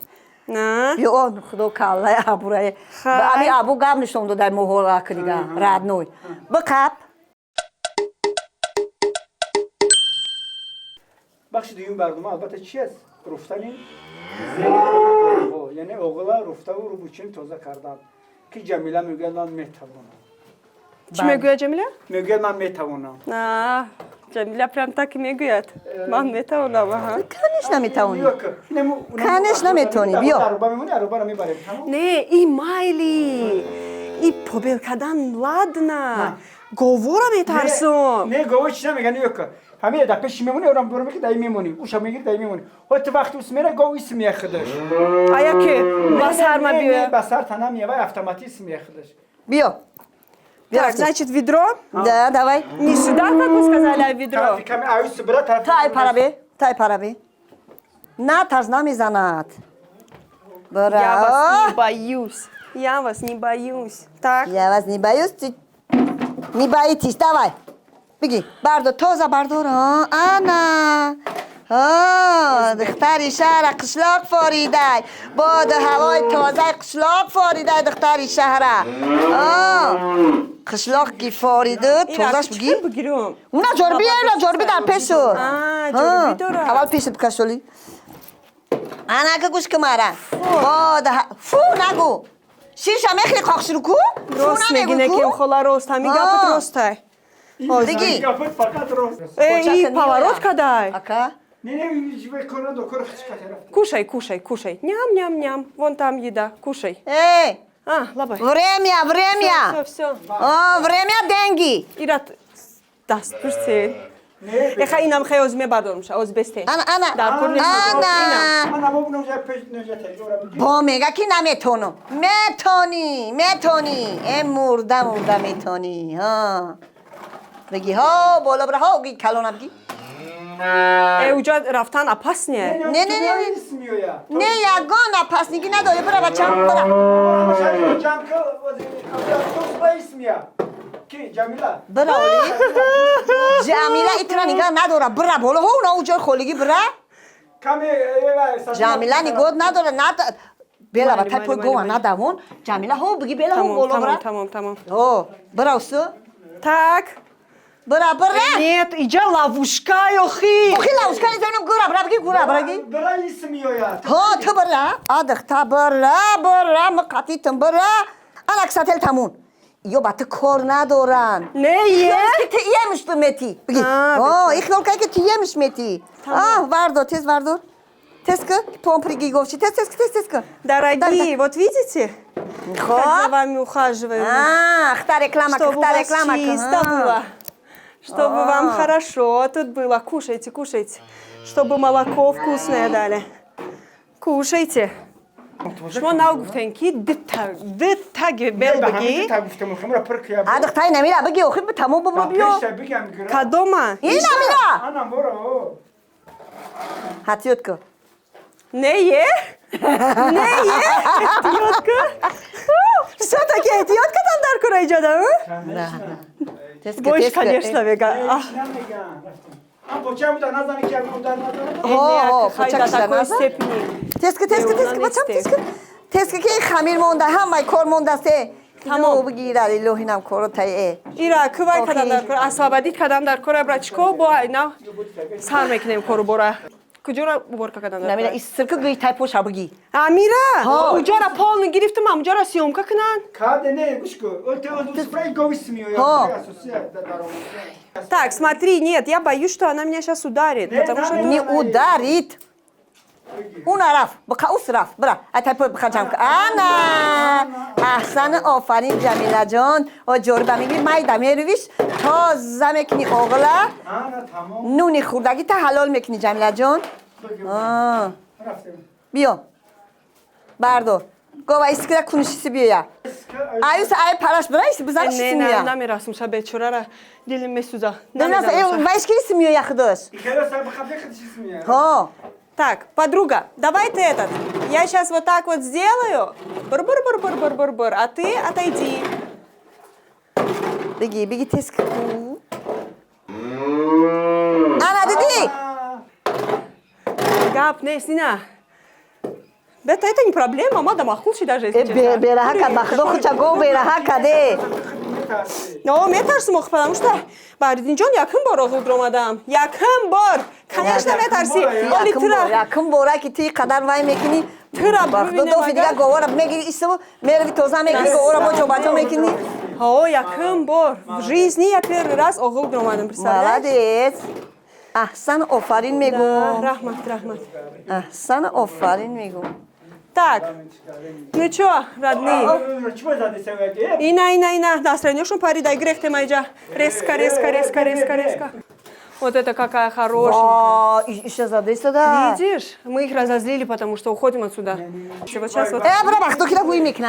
Ё худо, каллаи абурае. Ами абу гап нишон додай моҳора книга, родной. Биқап. Бахши дуюми барнома албатта чи аст? Руфтани зери, яъне оғила руфтаву рӯбучин тоза кардан, ки Ҷамила мегӯяд, ман метавонам. Чӣ мегӯяд Ҷамила? Мегӯяд, ман метавонам. Ҷамила прям так мегӯяд, ман метавонам. Конечно метавонӣ, конечно метавонӣ, биё. Не, и майли, и побел кардан, ладно, говора метарсум. Не, гово чи намеган, ёка, ҳамин дар пеши мемонӣ, орам дора меки, даи мемонӣ, уша мегири, даи мемонӣ. Ҳо, ту вақти ус мера, гов ис меяхидаш. Ая ки ба сар ма биё. Ба сар тана меява, автоматизм меяхидаш. Биё. Так, значит, ведро? Да, давай. Не сюда, как вы сказали, а ведро. Тай парабе, тай парабе. На, тарз намезанад. Я вас не боюсь. Я вас не боюсь. Так. Я вас не боюсь. Ты не боитесь. Давай. Беги. Бардор, тоза бардор. Ана. Духтари шаҳра қишлоқ форидай. Боду ҳавои тозаи қишлоқ форидай, духтари шаҳра. Қишлоқ ки фориду, тозаш биги. Уна ҷорби, уна ҷорби дар пешу. Аввал пешат бикашоли. Анака, гӯш ки мара. Боду фу нагу. Ширша мехӯри, қоқширу ку? Рост меги, некем, хола, рост. Ҳамин гапат ростай. Диги. Э, и поворот кадай. Ака. Не, не, кор надор, кор хичка рафт. Кушай, кушай, кушай. Ням, ням, ням. Вон там еда. Кушай. Эй, А, лабай. Время, время. Все, все. О, время, деньги. Ират даст пурсе. Эха инам хай оз мебардорумша, оз бесте. Ана, ана. Дар кор нест. Ана. Ана бобу ножа пеш ножа тегора бигир. Бо мега ки наметонам. Метони, метони. Э мурда мурда метони. Ҳа. Бигӣ ҳо боло бира ҳо ги калона бигӣ. Э уҷа рафтан опаснее. Не, не, не, не. Не ягон опаснигӣ надори. Бира бачам, бира. Бира оли. Ҷамила итра нигоҳ надора. Бира боло ҳо на уҷои холигӣ бира. Ҷамила нигоҳ надора. Бела ба тай пой гова надавон. Ҷамила ҳо бигӣ бела ҳо боло бира. Тамом, тамом. Ҳо, бира усу. Так. Бира, бира. Нет, иҷа ловушка ёхи. Охи ловушка незанам гура бира бигӣ гура бира ги. Бира исмиёя. Ҳо, ту бира. Адихта бира, бира, муқатитам бира. Ана ксател тамун. Ё ба ту кор надоранд. Не, е. Ки ту емиш ту мети. Бигӣ. Ҳо, и хиёл кай ки ту емиш мети. А, вардор, тез вардор. Тез ки помпри гиговчи. Тез, тез, тез, тез ки. Дорогие, вот видите? Как за вами ухаживают. А, хта реклама, Чтобы у хта вас реклама. чисто было. Чтобы вам хорошо тут было. Кушайте, кушайте. Чтобы молоко вкусное дали. Кушайте. Шумо нав гуфтем ки дитта бел бигӣ. Адихтай намира бигӣ охи тамом бубро биё. Кадома? Ин намира. Ҳатиёт ку. Не е? Не е? Эҳтиёт ку? Всё-таки эҳтиёт кардам дар кора иҷода? Бош, конечно, мега. Тез ку, тез ку, тез ку, бачам, тез ку. Тез ку ки хамир монда, ҳамаи кор мондаст. Тамом. Бигирад, илоҳинам коро тай. Ира, кувай кардам дар кор, асабадит кардам дар кора, брачко, бо айна сар мекунем кору бора. Куҷора уборка кардам дар Намира, исирку гӯи тай поша бигӣ. Амира, уҷора полный гирифтам, амуҷора съёмка кунанд. Каде не, гӯш ку. Так, смотри, нет, я боюсь, что она меня сейчас ударит, потому что не ударит. Уна рафт, бика ус рафт, бира, ай тай пой биха ҷамъ ку. Ана! Аҳсан, офарин Ҷамилаҷон. О ҷориба мегири, майда мерувиш, тоза мекунӣ оғла. Нуни хӯрдагӣ та ҳалол мекунӣ Ҷамилаҷон. Биё. Бардор. Гова искра кунишиси биёя. Аюс ай параш бира иси бизан шиси мея. Намерасум ша бечорара дилим месӯза. Вайш ки иси меоя худош. Ҳо. Так, подруга, давай ты этот. Я сейчас вот так вот сделаю. Бур-бур-бур-бур-бур-бур-бур. А ты отойди. Беги, беги, тез. Ана, диди! Гап, не, Сина. Это не проблема, мада махулши даже, если честно. Бераҳа бахдо хуча го бераҳа каде. Но, метарсим, ох, потому что Баҳриддинҷон якум бор оғил омадам. Якум бор. Конечно, метарси. Оли тира. Якум бора ки ти қадар вай мекунӣ. Тира бахдо дофи дига говора мегири ису, мерави тоза мекунӣ, говора бо ҷобаҷо мекунӣ. Ҳо, якум бор. В жизни я первый раз оғил омадам, представляешь? Молодец. Аҳсан, офарин мегӯм. Раҳмат, раҳмат. Аҳсан, офарин мегӯм. Так, ну чё, родные? Ина, ина, ина, настроение парида, грехтем айджа. Резко, резко, резко, резко, резко. Вот это какая хорошенькая. Еще задействовала. Видишь, мы их разозлили, потому что уходим отсюда. Вот сейчас вот. Я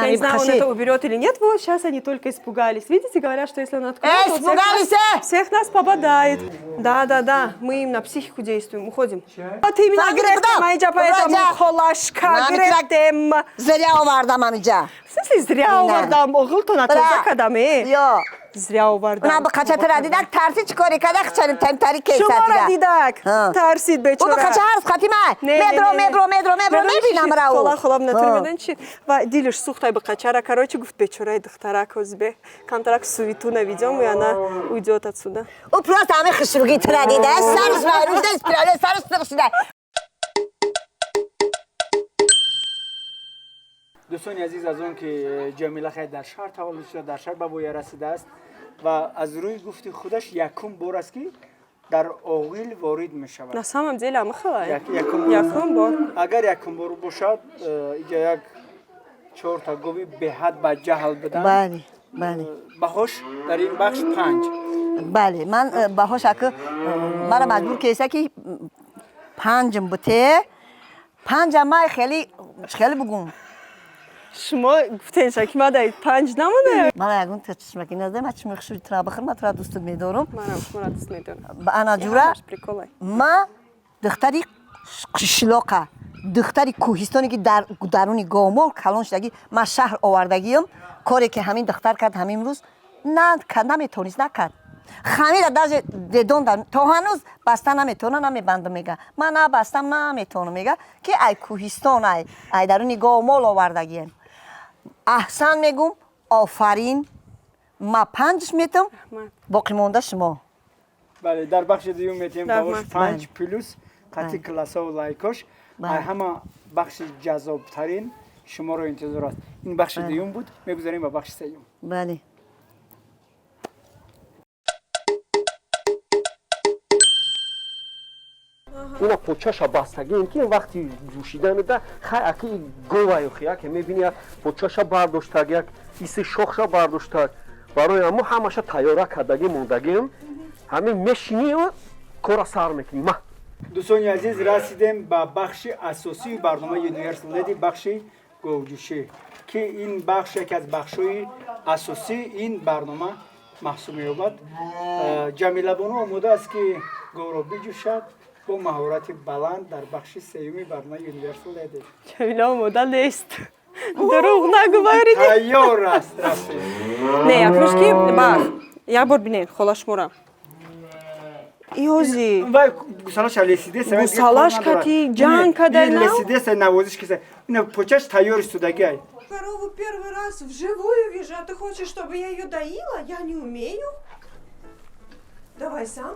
не знаю, он это уберет или нет. Вот сейчас они только испугались. Видите, говорят, что если он откроет, он всех нас пободает. Да, да, да, мы им на психику действуем, уходим. Вот именно грехтем, айджа, поэтому холашка грехтем. Зря овардам, амиджа. В смысле зря овардам? Оғыл-то на тоза кадаме. Зря овардам. Уна бақача тара дидак, тарси чикори када хчаним тайм тари кейса Шумора дидак, тарсид бечора. Бу бақача ҳарф хатима. Медро, медро, медро, медро, мебинам рау. Хола, хола, натур медон чи. Ва дилиш сухтай бақачара, короче, гуфт бечораи духтарак озбе. Камтарак суету наведем, и она уйдет отсюда. У просто ами хушруги тара дида, сарш вайрушда, спирале сарш тиршида. Дӯстони азиз, аз он ки Ҷамила хай дар шаҳр таваллуд шуда, дар шаҳр ба воя расидааст ва аз рӯи гуфти худаш якум бор аст ки Дар оғил ворид мешавад. На самом деле амихелай. Якум. Якум бор. Агар якум бор бошад, иҷа як чорта гови беҳад ба ҷаҳл будан. Бале, бале. Баҳош дар ин бахш 5. Бале, ман баҳош ака мара маҷбур кеса ки 5-м буте. 5-ам май хеле хеле бугум. Шумо гуфтен ки ма дар 5 намонаям. Мара ягон чашмаки назда, ма чашми хушрӯи тура бихӯр, ма тура дӯстат медорам. Манам шуморо дӯст медорам. Ба ана ҷура Приколай. ма духтари қишлоқа, духтари кӯҳистоне ки дар даруни говмол калон шудагӣ, ма шаҳр овардагиам, коре ки ҳамин духтар кард ҳамин рӯз на наметонист, накард. Хамира даже дедон то ҳанӯз баста наметавона, намебандам мега. Ман набастам наметавонам мега, ки ай кӯҳистон, ай даруни говмол овардагием. Аҳсан мегум, офарин, ма 5 метам, боқӣ монда шумо. Бале, дар бахши дуюм метем баҳош Раҳмат. 5 плюс қатъи классову лайкош. Бале. Ай ҳама бахши ҷаззобтарин шуморо интизор аст. Ин бахши дуюм буд, мегузарем ба бахши сеюм. Бале. Ина почаша бастагием ки вақти ҷӯшиданада хай аки говаю хи яке мебини, як почаша бардоштаг, як иси шохша бардоштаг, барои ҳамо ҳамаша тайёра кардагӣ мондагием, ҳамин мешинию кора сар мекунӣ ма. Дӯстони азиз, расидем ба бахши асосии барномаи Universal Lady, бахши говҷӯшӣ, ки ин бахш яке аз бахшҳои асосии ин барнома маҳсуб меёбад. Ҷамилабону омода аст ки говро биҷӯшад бо маҳорати баланд дар бахши сеюми барномаи Universal Lady. Ҷамила омода нест. Дурӯғ нагӯ, Баҳриддин. Тайёр аст, рафтем. Не, якрӯз ки бах, як бор бинед хола шумора. Иёзи. Вай гусалаша лесидеса. Гусалаш кати ҷанг кадай нав? Лесидеса, навозиш киса. Ина почаш тайёр истодагиай. Корову первый раз вживую вижу, а ты хочешь, чтобы я ее доила? Я не умею. Давай сам.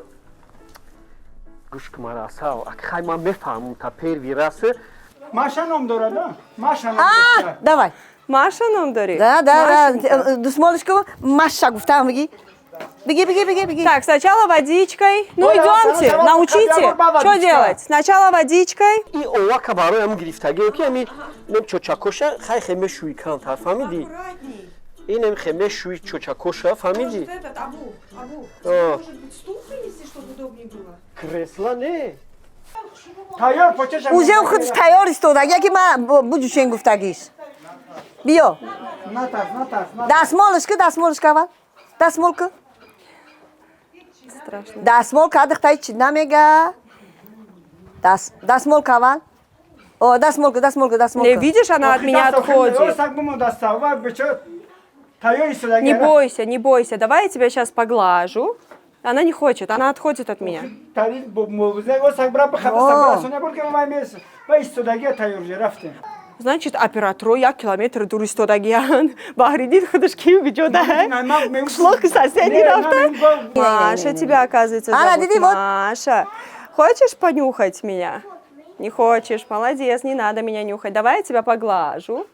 Гӯш ки мара асал аки хай ман мефаҳмам та первый раз. Маша ном дорад, а? Маша ном А, дорад. давай. Маша ном дорӣ? Да, да, Машенька. да. Дусмолиш ку, Маша гуфтам бигӣ. Бигӣ, бигӣ, бигӣ, бигӣ. Так, сначала водичкой. Ну, Оля, идемте, сначала научите. водичка. Что делать? Сначала водичкой. И овака барои ҳам гирифтагием ки ҳами нем чочакоша хай хе мешӯи камтар, фаҳмидӣ? Аккуратней. Инем хе мешӯи чочакоша, фаҳмидӣ? Может, этот, Абу, Абу, О. может быть, стул принести, чтобы удобнее было? Кресла не. Тайёр почаша. Уже худш тайёр истодаги, яки ма буҷӯшен гуфтагиш. Биё. Натарс, натарс, натарс. Дастмолиш ку, дастмолиш ку аввал. Дастмол ку. Страшно. Дастмол ка духтаи чӣ намега. Дастмол ку аввал. О, дастмол ку, дастмол ку, дастмол Не, ку. видишь, она от меня отходит. Саг бумон даста, вай бечо тайёр истодагиай. Не бойся, не бойся. Давай я тебя сейчас поглажу. Она не хочет, она отходит от меня. Тари мовзе, о саг бра бихада, саг бра соня бор ки вай мес. Вай истодагиай тайёр же рафтем. Значит, операторо як километр дур истодагиян. Баҳриддин худаш ки куҷо да? Қишлоқи соседи рафта. Маша тебя, оказывается, Ана, зовут. диди, вот. Маша. Хочешь понюхать меня? Не хочешь? Молодец, не надо меня нюхать. Давай я тебя поглажу.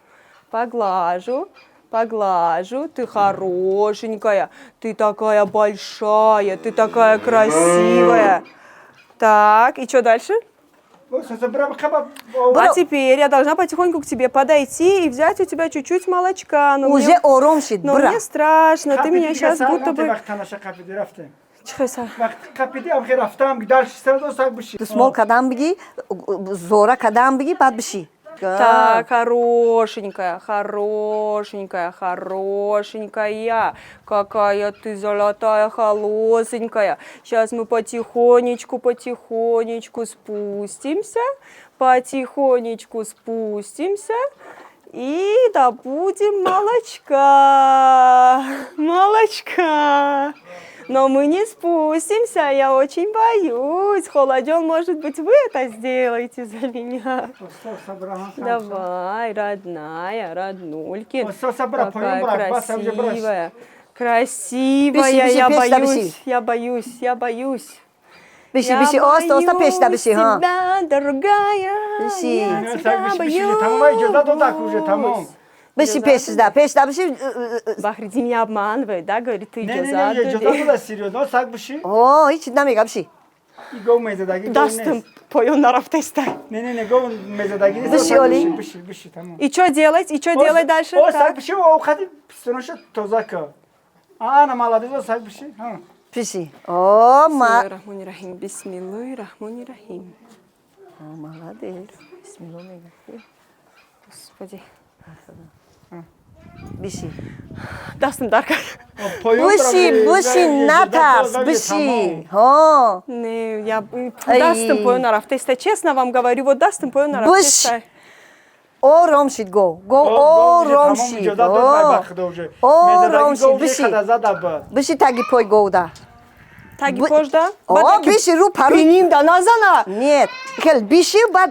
Поглажу. Поглажу. Ты хорошенькая. Ты такая большая. Ты такая красивая. Так, и что дальше? А теперь я должна потихоньку к тебе подойти и взять у тебя чуть-чуть молочка. Но Уже ором шид, но бра. мне страшно, ты меня сейчас будто бы. Чихеса. Дусмол кадам бигӣ, зора кадам бигӣ, баъд бишӣ. Так, хорошенькая, хорошенькая, хорошенькая. Какая ты золотая, холосенькая. Сейчас мы потихонечку, потихонечку спустимся. Потихонечку спустимся. И добудем молочка. Молочка. Но мы не спустимся, я очень боюсь. Холоден, может быть, вы это сделаете за меня. Давай, родная, роднулькин. Какая красивая. Красивая, Биши, биши, я пеш да боюсь, биши. я боюсь, я боюсь. Биши, Я биши, оста, оста, пеш да биши, ҳа. тебя, дорогая. Биши. Я тебя боюсь. Биши пеш да, пеш да биши. Бахридин меня обманывает, да, говорит, ты иҷозат додӣ. О, ҳеч намега, биши. И гов мезадагӣ гов Дастам нест. поён нарафтестай. Не, не, не, гов мезадагӣ нест. Биши, Оли. Биши, биши, тамом. И что делать? И что делать дальше? О, Так. сак биши, о, хати пистонаша тоза ка. Ана, молодец, о, сак биши. Ҳа. Биши. О, ма. Бисмиллоҳи-раҳмони-раҳим. Бисмиллоҳи-раҳмони-раҳим. О, молодец. Бисмиллоҳ мега. Господи. Биши. Дастам дар кард. Поён Биши, биши, натарс, биши. Ҳо. Не, я Ай. дастам поён нарафтестай. Честно вам говорю, вот дастам поён нарафтестай. Ором шид гов. Гов ором шид. О. Ором шид. Биши. Биши таги пой говда. Таги пожда? О, биши ру пару. Биним да назана. Нет. Хел биши, баъд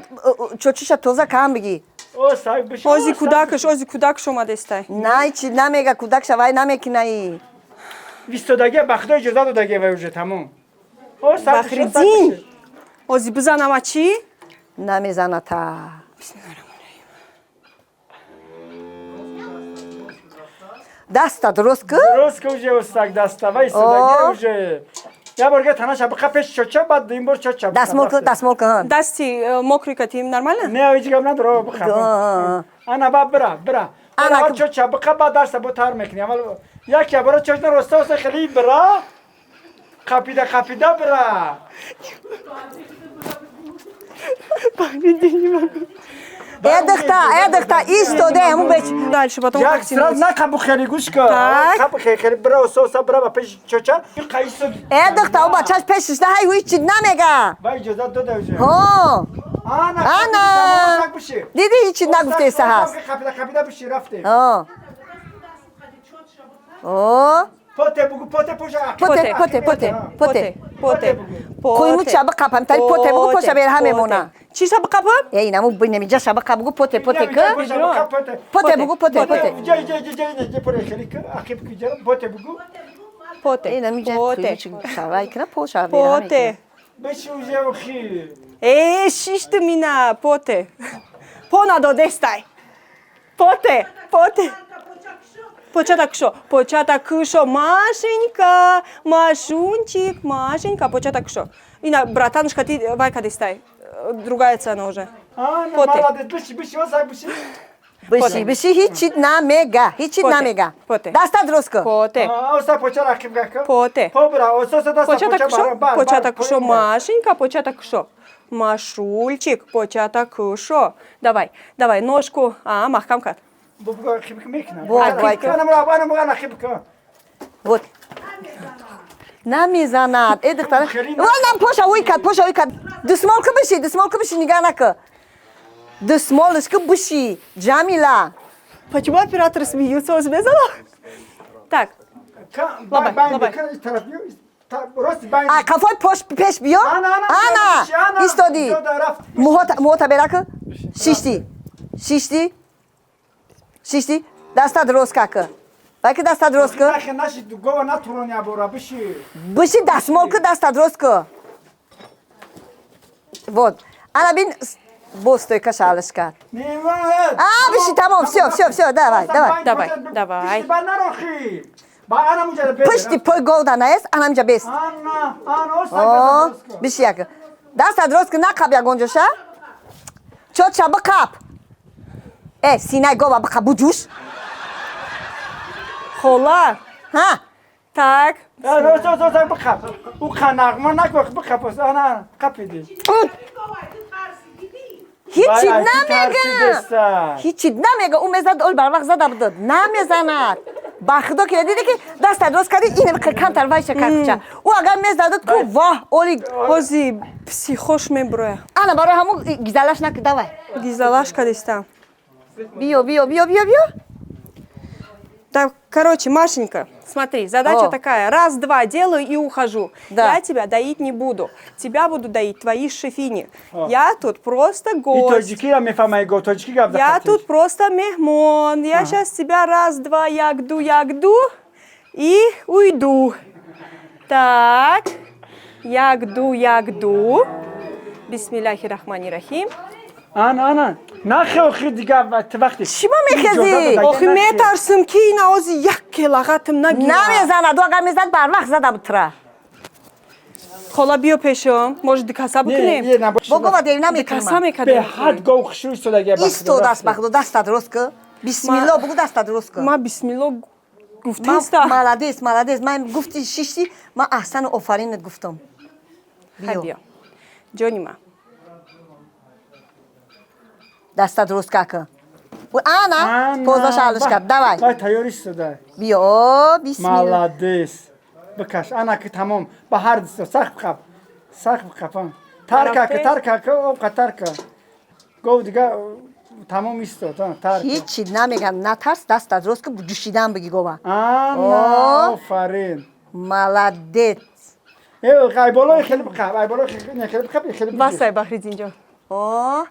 чочиша тоза кам биги. Ози кӯдакаш, ози кӯдакаш омадестай. Най, чи намега кӯдак шавай намекинаи. Вистодаги ба худо иҷоза додаги вай уже тамом. О, сак биши, сак Бахриддин. биши. Ози бизанама чӣ? Намезаната. Даста дуруст ку? Дуруст ки уже сак даста вай истодаги О. уже. Я бор танаша биқа пеш чоча, баъд ин бор чоча. Дастмол ку, дастмол ку. Ҳа. Дасти мокрый катим нормально? Не, ҳеҷ гап надора, биқа. А. Ана ба бира, бира. Ана Ана чоча биқа, баъд дарса бо тар мекунӣ. Аввал як я бора чочна роста оса хели бира. Қапида қапида бира. Бахриддин, не могу. Э, духта, э, духта, истоде, ҳамун беч. Дальше потом Як как сразу тянуть? на қабу хели гӯш ка. Так. Қабу хели хели бира оса оса бира ба пеш чоча. Қайсо. Э, духта, ӯ бачаш пешиш да ҳай ҳеҷ чи намега. Вай иҷоза дода уже. Ҳо. Ана. Ана. Сак биши. Диди ҳеҷ чи нагуфтеса ҳаст. Қапида қапида биши рафтем. Ҳо. О, Поте бугу, поте поша. поте, поте, поте, поте. Поте. Қуйму чаба қапам, тари поте бугу поша бер ҳамемона. Чӣ шаба қапам? Э, инаму бинем, иҷа шаба қап бугу поте, поте ку. Поте. Поте бугу, поте, поте. Ҷа ҷа ҷа ҷа ҷа поре хели ку, ақиб ку ҷа поте бугу. Поте. Инам иҷа Поте. қуйму шавай кина поша бер ҳаме. Поте. Биши уже охи. Э, шишты мина, поте. По надодестай. Поте, поте. Почата кшо, почата кшо, Машенька, Машунчик, Машенька, почата кшо. Ина, братанушка, ты вайка дестай. Другая цена уже. Ана Поте. молодец, биши, биши, осак биши. Биши, биши, ҳеҷ чи намега, ҳеҷ чи Поте, намега. поте. Даста дуруст ку. Поте. Оса поча рақиб ка. Поте. По бира, оса оса даста Почата поча кшо, бар, бар. почата кшо, Машенька, почата кшо. Машульчик, почата кшо. Давай, давай, ножку. А, махкам кат. Бугу ақиб мекна. Бо, вай ку. Ана мура, ана мура ақиб ка. Вот. Намезанад. Э, духтара. Хеле Валам поша уй кад, поша уй кад. Дусмол ку биши, дусмол ку биши, нигаҳ наку. Дусмолш ку биши, Ҷамила. Почему операторы смеются? Озбезала? Так, Ка, Лабай, бай, лабай. бай, ка, тараф биё, рост бай. А қафои пош пеш биё. Ана, ана, Ана, биши, ана. истоди. Истода, рафт. Муҳота муҳота бера ку. Шишти. Шишти. Шишти. Даста дуруст ка ку. Вай ки даста дуруст ку. Нахе наши гова натурони абора, биши. Биши дастмол ку, даста дуруст ку. Вот. Ана бин бо стойка шалиш кард. Не, ва. А, биши, тамом, всё, всё, всё, давай, давай. Давай, давай. Биши, ба нарохи. Ба ана муҷа бе. Пушти пой говда наест, анамҷа бест. Ана, ана, оса О, дуруст ку. биши як. Даста дуруст ку, нақаб ягонҷоша. Чотша биқап. Э, синай гова биқап, буҷуш. хола. Ҳа. Так. Рост, рост, рост, биқап. Ӯ қанағма накӯ, биқап, ана, ана, қапиди. Ҳичи Вай, ай, ки намега. тарсидеста. Ҳичи намега. Ӯ мезад, ол барвақт зада будод. Намезанад. Ба худо ки диди ки даста дуруст кардӣ, ин камтар вайша кард. Ӯ агар мезадад ку, воҳ, оли Ози психош меброя. Ана барои ҳамун гизалаш наку, давай. Гизалаш кадистам. Биё, биё, биё, биё, биё. Так, короче, Машенька, смотри, задача О. такая. Раз, два делаю и ухожу. Да. Я тебя доить не буду. Тебя буду доить твои шефини. Я тут просто И гость. тоҷикиро мефаҳмай, го тоҷикӣ гап Я захатиш. тут просто меҳмон. Я сейчас тебя раз, два, ягду, ягду и уйду. Так, ягду, ягду. Бисмиллахи рахмани рахим. Ана, ана. Нахе охи дига вақти. Чӣ ба мехезӣ? Охи метарсим ки ина ози як келағатым нагира. Намезанад. Ӯ агар мезад, барвақт зада буд тура. Хола, биё пешам, может, дикаса бикунем? Бо гова девна Дикаса мекунам. мекардем. Беҳад гов хушрӯ истодаги. Истодааст, ба худо, дастат рост ку. Бисмилло бугу, дастат рост ку. Ма бисмилло Ман гуфтеста. Молодец, молодец. Ман гуфти, шишти, ман аҳсану офаринат гуфтам. Хай, биё. Биё, ҷони ма. Дастат рост кака. Ана позаш алиш кард, давай. Вай, тайёр истода. Биё, бисмилла. Молодец, бикаш, ана ки тамом, ба ҳар дисто сахт биқап, сахт биқап, тарка ки, тарка ки, обқа тарка, гов дига тамом истод, тарка. Ҳичи намегам, натарс, дастат рост ку, ҷӯшидан биги гова. Ана. О. Офарин. Молодец. Э, ай болои хеле биқап, ай болои хеле, хеле биқап, хеле. Басай, Баҳриддинҷон. О.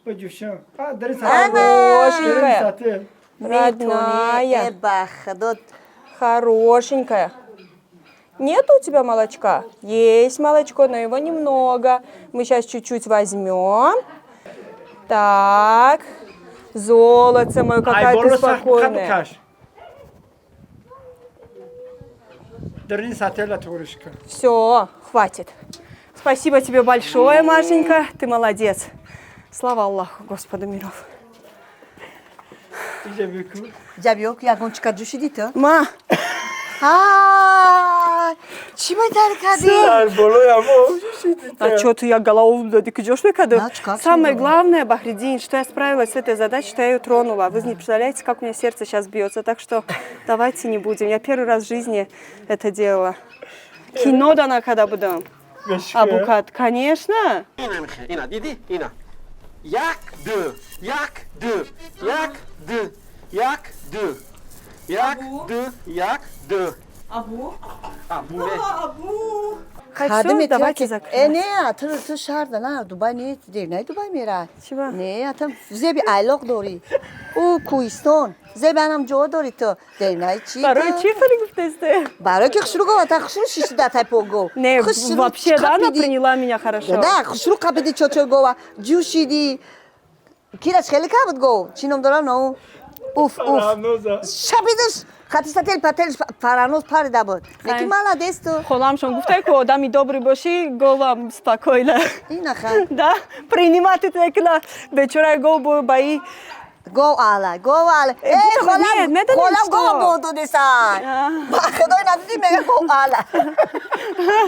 Баҷӯшам дарин. Хорошенькая. Сатил. Родная. Э, ба худо. Хорошенькая. Нет у тебя молочка? Есть молочко, но его немного. Мы сейчас чуть-чуть возьмем. Так. Золотце мое, Ай какая ты боло сахт биқап. спокойная. Бикаш, дарин сатила туғриш кун. Все, хватит. Спасибо тебе большое, Машенька. Ты молодец. Слава Аллаху, Господу миров. Иҷа бику. Ҷа, биё, ки ягон чика ҷӯшидӣ ту. Ма, Ай, чӣ байтар кардӣ? Дар болои амо. А что ты, я голову дадик идешь когда? Да, как Самое же. главное, Бахридин, что я справилась с этой задачей, что я ее тронула. Вы не представляете, как у меня сердце сейчас бьется. Так что давайте не будем. Я первый раз в жизни это делала. Кино дана когда буду. Абукат, конечно. Ина михе, ина, дидӣ? Ина. Як, ду, як, ду, як, ду, як, ду. Як, ду, як, ду. Абу? Абу не. Абу! Всё, давайте Э, закрывать. не, ту шаҳрда на, Дубай не, девнаи Дубай мера. Чиба? Не, атам зеби айлоқ дорӣ. Ӯ кӯҳистон. Зеби анам ҷо дорӣ ту. Девнаи чӣ? Барои ту? чӣ фари гуфтесте? Барои ки хушрӯ гова, та хушрӯ шишти дар тай погов. Не, вообще, да, она приняла меня хорошо. Да, хушрӯ қапиди, чочо гова, ҷӯшиди. Кираш хеле кабуд гов. Чӣ ном дорам, на уф, уф. Шапидаш, хати сател пателш фараноз парида буд. Неки молодец ту. Холамшон гуфтай, ку одами добрый бошӣ, говам спокойно. Инаха. Да, принимать мекуна. Бечора гов бо баи. Гов ала, гов ала. Э, Э, будто бы холам, нет, медонем, холам что? гова бо додеса. Ба худой, надиди, мега гов ала.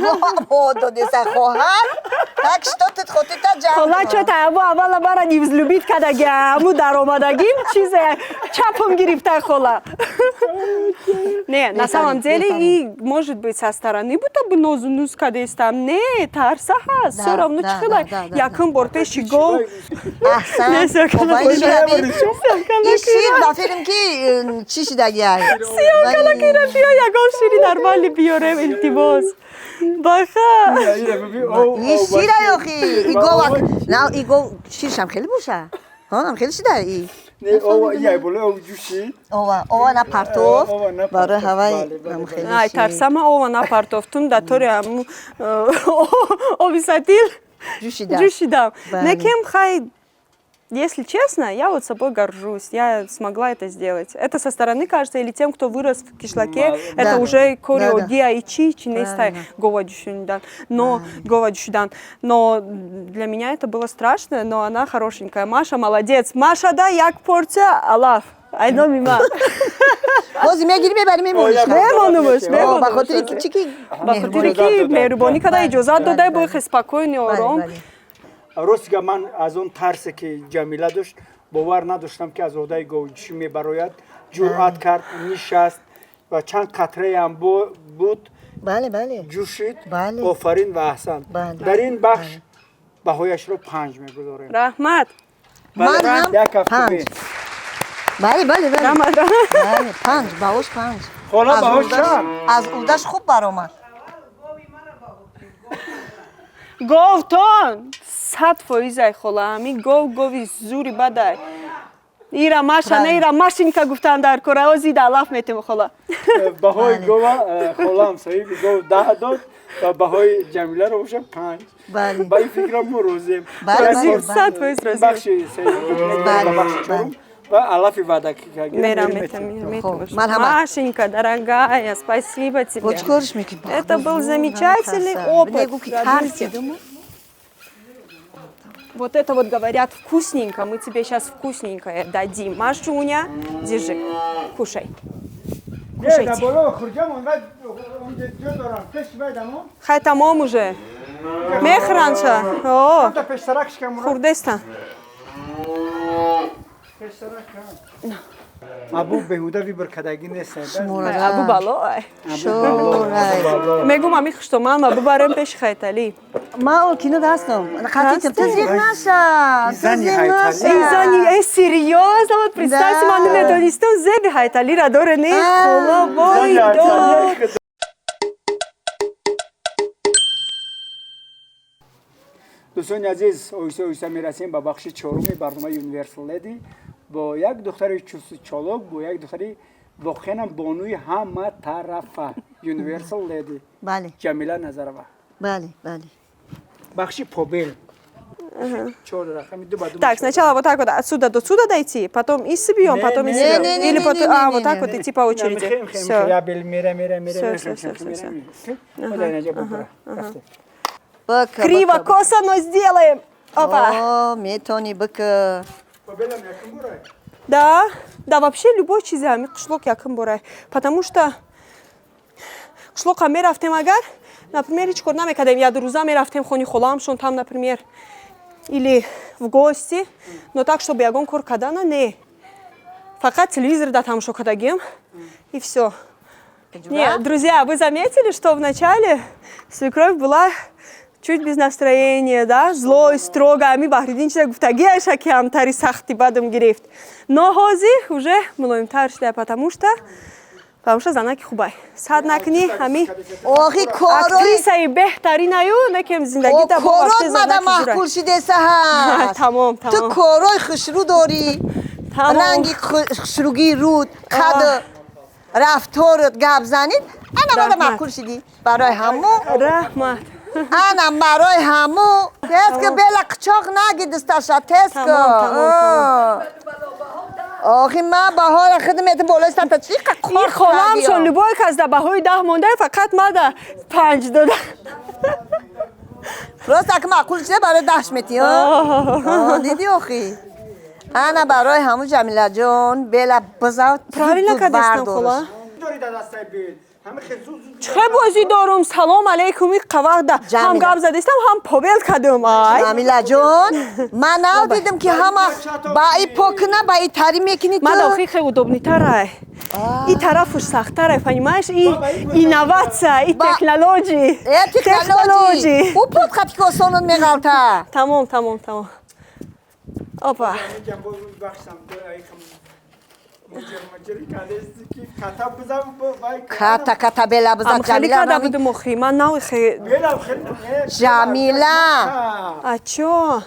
Гова бо додеса, хоҳар. Так что ты хотита ҷамъ. Хола, чота абу аввала мара невзлюбить кадаги, аму даромадагим чизе чапом гирифта, хола. Не, на самом деле, и может быть, со стороны будто бы нозу нуз кадестам. Не, тарса ҳаст. Да, Всё равно да, чихела да, да, да, якум бор пеши гов. Аҳсан. Не, всё, Офарин, кала- шираби. Ин шир ба филм ки чӣ шидагиай? Калакира, биё, ягон шири нормали биёрем, илтимос. Баха. Ин шира ёхи. И гова, на, и гов ширшам хеле боша. Ҳа, хеле шида и. Ай болои об ҷӯшид. Ова, ова на партов. Ова на Барои партов, ҳавай бале, бале, ам бале. хеле Ай, шир. тарсама ова напартофтум, да тори аму оби сатил Ҷӯшида. ҷӯшидам. Бале. Некем хай, если честно, я вот собой горжусь, я смогла это сделать. Это со стороны кажется, или тем, кто вырос в кишлаке, это Да. уже кори Да, да. одия и чи, чи нестай Правильно. гова ҷӯшидан. Но гова ҷӯшидан. Но для меня это было страшно, но она хорошенькая. Маша молодец. Маша, да, як порция, алаф. Айноми ма. Бози мегири, мебари, мемониш. Мемонумуш, О, ба мемонумуш. хотири ки чӣ ки Ба хотири ки меҳрубонӣ када, иҷозат додай, бо хе спокойный, ором. Рости гап, ман аз он тарсе ки Ҷамила дошт, бовар надоштам, ки аз одаи говҷӯшӣ мебарояд. Ҷуръат кард, нишаст ва чанд қатраам буд, Бале, бале. ҷӯшид. Бале. Офарин ва аҳсан. Бале. Дар ин бахш баҳояшро 5 мегузорем. Раҳмат. Ман ҳам Як ҳафта. 5. Бале, бале, бале. Раҳмат. Бале, 5, баҳош 5. Хола, Аз баҳош чанд? Аз удаш хуб баромад. Говтон 100% ай, хола, ҳами гов гови зури бадай. Ира Маша, не, ира Машенька гуфтан дар кора, ози да алаф метем, хола. Баҳои гова холам, соҳиби гов, 10 дод ва баҳои Ҷамиларо боша 5. Бале. Ба ин фикрам мо розием. Бале, бале, бале. 100% розием. Бахши сеюм Бале, ба бахши чорум. бале. Ва алафи ваъда. Мерам, метам. Машенька, дорогая, спасибо тебе. Бо чӣ корш мекунӣ? Это был замечательный опыт. Вот это вот говорят вкусненько, мы тебе сейчас вкусненькое дадим. Машуня, держи, кушай. Кушайте. Хай, тамом уже. Мехранша. О, хурдеста. Абу беҳуда выбор кардагӣ нест. Абу балой. Мегум, ами хуштоман ма бубарем пеши Хайталӣ. Ма о кино дастам. Қатитам. Ту зиқ наша. Ту зиқ наша. Зани, э, серьёзно, вот представьте, ман намедонистам, зеби Хайталира доре, не? Хола, вой, дод. Дӯстони азиз, оҳиста оҳиста мерасем ба бахши чоруми барномаи Universal Lady бо як духтари чусту чолок, бо як духтари воқеанам бонуи ҳама тарафа, Universal Lady. Бале. Ҷамила Назарова. Бале, бале. Бахши побел, чор рақами ду ба ду. Так, сначала вот так вот отсюда до сюда дойти, потом и собьем, потом и собьем. Или потом, а, вот так вот идти по очереди. Все. Мера, мера, мера. Всё, всё, всё, всё. Криво, косо, но сделаем. Опа. О, метони бика. Да, вообще любой чизе ҳами қишлоқ якм борай. Потому что қишлоқа мерафтем агар, например, ҳеҷ кор намекардем. Як рӯза мерафтем хони холаамшон там, например, или в гости, но так, чтобы ягон кор кардана, не. Фақат телевизор да тамошо кардагим, и все. Не, друзья, вы заметили, что вначале свекровь была чуть без настроения, да, злой, строго, ами Баҳриддин чиза гуфтагиаша, ки ҳамтари сахти бадам гирифт. Но ҳозир уже мулоимтар шуда, потому что занаки хубай. Сад накунӣ, ҳами Охи, корои актрисаи беҳтаринаю, некем зиндагида бо корот вообще мада занаки зурай. маъқул шидеса ҳаст. Тамом, Ту тамом. корои хушрӯ дорӣ. Тамом. Ранги хушрӯгии руд, қад, рафторат, гап занид. Ана мада Раҳмат. маъқул шидӣ. Барои ҳаму Раҳмат. ана барои ҳаму тез ки бела қичоқ наги дасташа, тез ки. Тамом, тамом, тамом. Охи, ман баҳора хидмати болои сарта чӣ Ин холамшон любой кас да баҳои 10 монда, фақат мада 5 дода. Просто аки маъқул шида, барои даҳш метӣ. Дидӣ, охи, ана барои ҳаму, Ҷамилаҷон, бела бизав. Правильно кардастам, хола? Чӣ бозӣ дорум? Салом алейкум, и қавақда ҳам Ҷамила. гап задистам, ҳам побел кардум, ай. Ҷамилаҷон, ман нав дидам, ки ҳама ба и покна, ба и тари мекунӣ ту. Мада охи хе удобнитарай. И тарафуш сахтарай, понимаешь? И инновация, и технологии. Э, технологии ӯ под хати ки осонот меғалта. Тамом, тамом, тамом. Опа. Ката ката бела бизад. Ам хеле Ҷамила. карда будум охи. Ман нав хе. Ҷамила. А чё?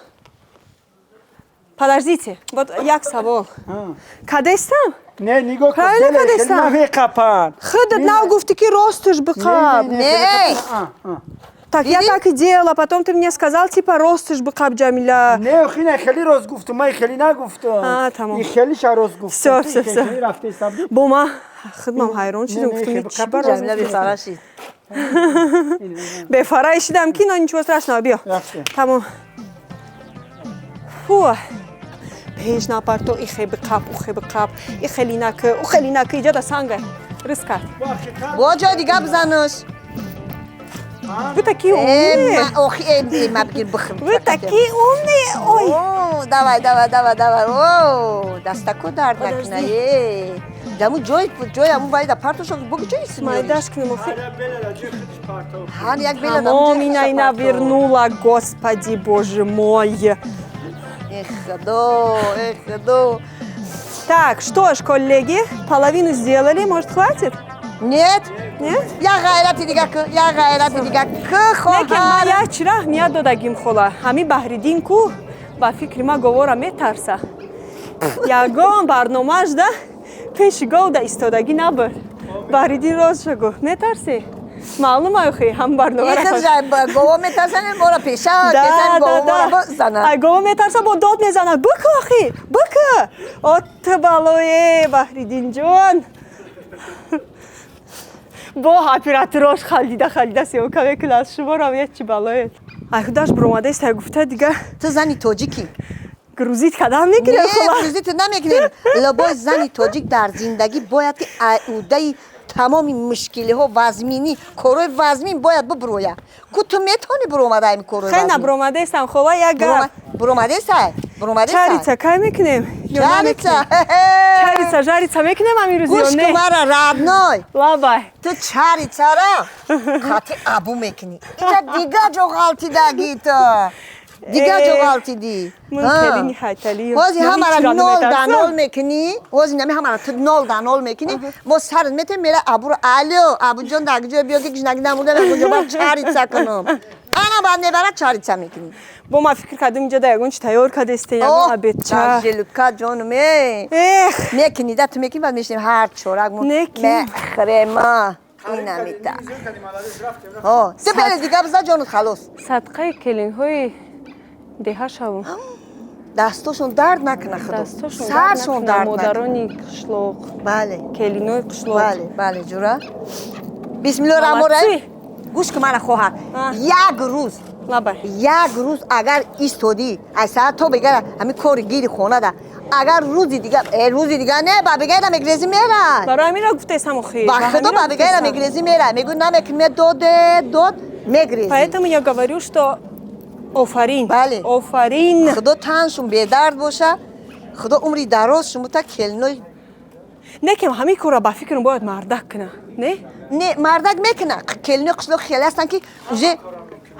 Подождите, вот як савол. Кадестам? Не, нигоҳ. Правильно кардестам? Меқапан. Худат нав гуфтӣ, ки ростуш биқаб. Не. Так я Диди? так и делала, потом ты мне сказал, типа, ростуш биқаб, Ҷамила. Не, охи, не хеле рост гуфтум, ман хеле нагуфтум. А, тамом. И хеле ша рост гуфтум. Всё, всё, всё. Рафтестам. Бо ма худмам ҳайрон шидам, Не, не, гуфтум, хеле чӣ ба рост Ҷамила гуфтӣ? бефара шид. Бефара шидам ки, но ничего страшного, биё. Рафтем. Тамом. Фу. Пеш напарто, и хе биқаб, у хе биқаб, и хели нак, у хели нак, иҷода санга. Рис кард. Бо ҷои дига бизанаш. Вы такие Э, умные. Охи, э, ма бигир, бихӯр. Вы такие умные. Ой. О, давай, давай, давай, давай. О, дастако дард накуна. Э. Даму ҷой ҷой аму байда партошо бугу ҷои симёриш. Майдаш кунем охи. Ҳар як бела Тамом, ина ина вернула, господи, боже мой. Эх, худо, эх, худо. Так, что ж, коллеги, половину сделали, может, хватит? Нет? Нет? Я ғайрати дига ку, я ғайрати дига ку, Лекин ман хоҳар. як чира аҳамият додагим, хола. Ҳами Баҳриддин ку, ба фикри ма, говора метарса. Ягон барномааш да пеши гов да истодагӣ набуд. Баҳриддин, ростша гуфт, метарсӣ? Маълум охи, ҳам барномаро. Гова метарсанем, мора пеша кесан гова мора бизанад. Ай гова метарса, бо дод мезанад. Бика охи, бика. От балое, Баҳриддинҷон. Бо операторош халида халида съёмка мекунад. Шуморам як чи балое. Ай худаш биромадаист, ай гуфта дига. Ту зани тоҷикӣ. Грузить кадам мекунем. Не, грузить намекунем. Любой зани тоҷик дар зиндагӣ бояд ки удаи тамоми мушкилиҳо, вазминӣ, корҳои вазмин бояд бибурояд. Ку ту метавонӣ буромада ин корҳои Хай, набуромадаистам, хола, як гап. Буромадаистай? Буромадаистай? Чарица кай мекунем? Чарица? Чарица, жарица мекунем амирӯз ё Гӯш не? кун мара, родной. Лабай. Ту чарицара хати абу мекунӣ. Ита дига ҷо ғалтидаги ту. Дига ҷо ғалтидӣ. Ман келини ҳайтали. Ҳози ҳамара нол да нол мекунӣ. Ҳози нами ҳамара ту нол да нол мекунӣ. Мо сарат метем мера абуро. Алё, абуҷон, дар ҷо биё ки гишнагӣ намурда, куҷо бад чарица кунам. Ана баъд мебарад, чарица мекунӣ. Бо ма фикр кардем, инҷа да ягон чи тайёр кардесте, ягон обедча. Дар желудка, ҷонум, э. Эх. Мекунӣ да, ту мекунӣ, баъд мешинем ҳар чорак мо мехӯрема. Инамита. Ҳо, ту бере дига биза, ҷонут халос. Садқаи келинҳои деҳа шавум. Дастошон дард накуна, худо. Саршон дард. Модарони қишлоқ. Бале. Келинои қишлоқ. Бале, бале, ҷура. Бисмиллоҳи раҳмони раҳим. Гӯш кун мара, хоҳар. Як рӯз. Лабай. Як рӯз агар истодӣ, ай саат то бегара ҳамин кори гири хона да, агар рӯзи дига, рӯзи дига не, ба бегайра мегрезӣ мерай. Барои ҳаминро гуфтесам охи. Ба худо, ба бегайра мегрезӣ мерай. Мегӯ намекунӣ, медоде, дод, мегрезӣ. Поэтому я говорю, что офарин. Бале. Офарин. Худо таншун бедард боша. Худо умри дароз шумута келиной. Не ки ҳамин корро ба фикрам бояд мардак куна, не? Не, мардак мекуна. Келинои қишлоқ хеле ҳастанд ки уже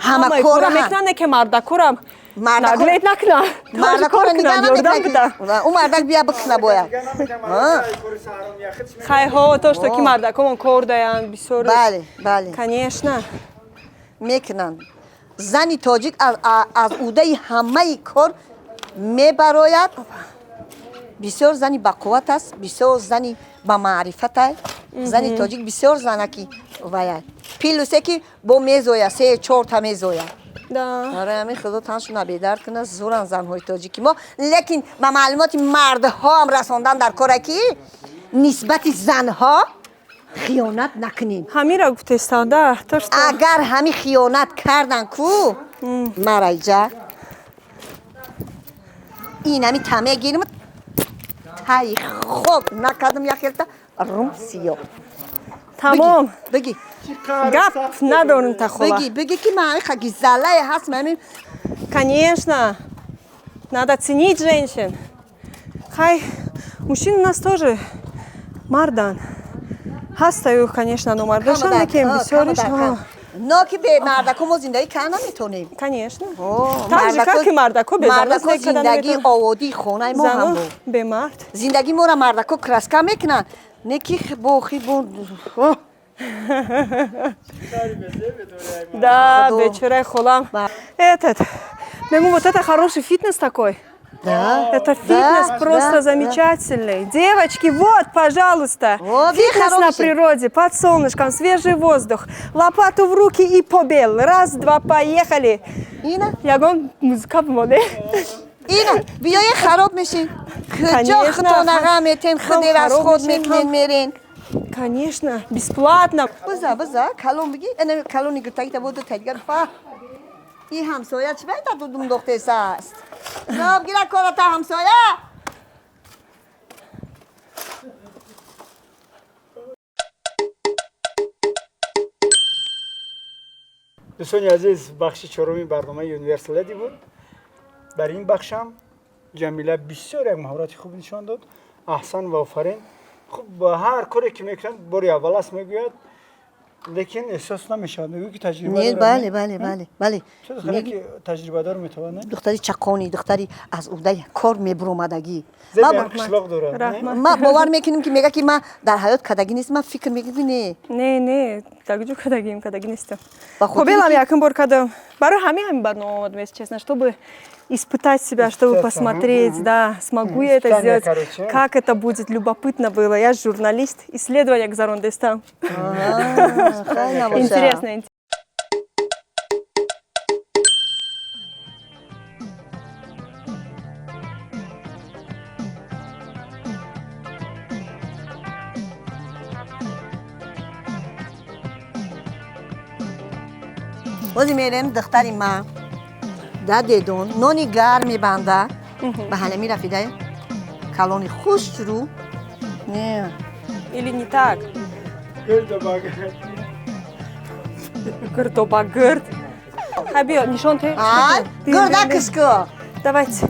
ҳама кора кора мекунанд, не ки мардакорам наглет накуна. Мардакора нигаҳ намекунад. Ӯ мардак бия бикуна бояд. Хай, ҳо, то что ки мардакомон кор даянд бисёр. Бале, бале. Конечно. Мекунанд. Зани тоҷик аз удаи ҳамаи кор мебарояд. Бисёр зани бақувват аст, бисёр зани бамаърифат ай. Зани тоҷик бисёр занаки ваяй. Плюсе ки бо мезоя, се чорта мезоя. Барои ҳамин худо таншуна бедард кунад, зуран занҳои тоҷики мо. Лекин ба маълумоти мардҳоам расондан дар коре ки нисбати занҳо хиёнат накунем. Ҳаминро гуфтестам, да, то что Агар ҳамин хиёнат кардан ку, мараиҷа ин ҳами таме гирим, тай хоб накардам, як хелта рум сиёҳ. Тамом. Бигӣ. Гап надорем та, хола. Бигӣ, бигӣ ки ман ҳамин хаги залае ҳаст, ман Конечно. Надо ценить женщин. Хай, мужчин у нас тоже мардан. Ҳастаю, конечно, но мардошам некем бисёриш. Но ки бе мардако мо зиндагӣ карда наметонем. Конечно. Так же, как и мардако бе мардако зиндагии оводии хонаи мо ҳам бо. Бе мард. Зиндагии моро мардако краска мекунанд. Не ки бохи бо. Да, бечораи холам. Этот, мегу, вот это хороший фитнес такой. Да. Это фитнес да, просто да, замечательный. Да. Девочки, вот, пожалуйста. Вот, фитнес на природе, под солнышком, свежий воздух. Лопату в руки и побел. Раз, два, поехали. Ина? Ягон музыка бимоне. Ина, биёе хароб мешин. Куҷо худтон метен, худе расход мекунен, мерен. Конечно, бесплатно. Биза, биза, калон биги, ина калони гиртагита буду тадигар фа. И ҳамсоя чӣ байта дудум дохтесааст? Зоб гира кората, ҳамсоя. Дӯстони азиз, бахши чоруми барномаи Universal Lady буд. Дар ин бахшам Ҷамила бисёр як маҳорати хуб нишон дод. Аҳсан ва офарин. Хуб, ҳар коре ки мекунад, бори аввал аст мегӯяд, лекин эҳсос намешавад, мегӯяд ки таҷриба. Не, бале, бале, бале, бале. Чӣ духтаре ки таҷрибадор метавонад? Духтари чақони, духтари аз уҳдаи кор мебуромадагӣ. Қишлоқ дорад. Ма бовар мекунем ки мега ки ман дар ҳаёт кадагӣ нест, ман фикр мекунем ки не. Не, не, дар куҷо кадагием, кадагӣ нестам. Хобелам якум бор кадам. Барои ҳамин барнома омадам, если честно, чтобы испытать себя, чтобы Испытаться, посмотреть, мгм. Да, смогу я это Испытание, сделать, короче. Как это будет, любопытно было. Я же журналист, исследование гузарондестам. Интересно. Ҳозир мерем, духтари ма да дедон нони гарм мебанда ба ҳалами рафида калони хушрӯ не. Или не так? Гирдо ба гирд. Ха, биё, нишон те. Ай, гирда кишку. Давайте.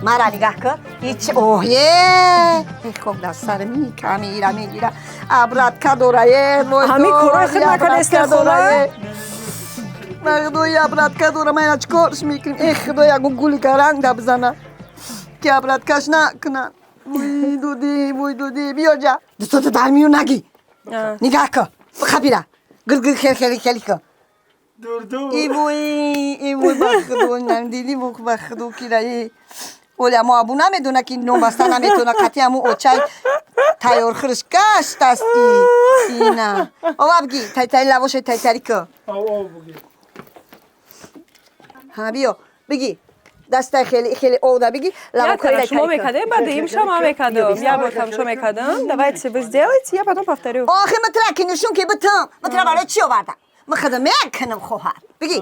Мара нигаҳ кун, ич оҳе, хок дар сари ми камира мегира, обратка дора е. Ҳамин корҳои худ накардаст, хола? Мардои обратка дора, ман ина чикорш мекунем? Э, худо, ягон гули ранг да бизана, ки обраткаш накунад. Вуй дуди, вуй дуди, биё ҷа, дустото дар миён нагӣ. Нигаҳ кун, бихапира, гиргир, хел хели хели кун. Ивуй, ивуй, ба худо, диди, ба худо, кира е. Оля мо абу намедона, ки нобаста наметона, қатъи аму очай тайёрхӯрш гаштаст. Ина ова бигӣ, тайтари лавоше, тайтари ку. Ҳа, биё, бигӣ, дастай хеле хеле овда бигӣ. Шумо мекардем, баъд имша ман мекардам, як бор тамошо мекардам. Давайте вы сделайте, я потом повторю. Охи, митра ки нишон ки битам, митра барои чӣ овардам? Ма худам мекунам, хоҳар, бигӣ.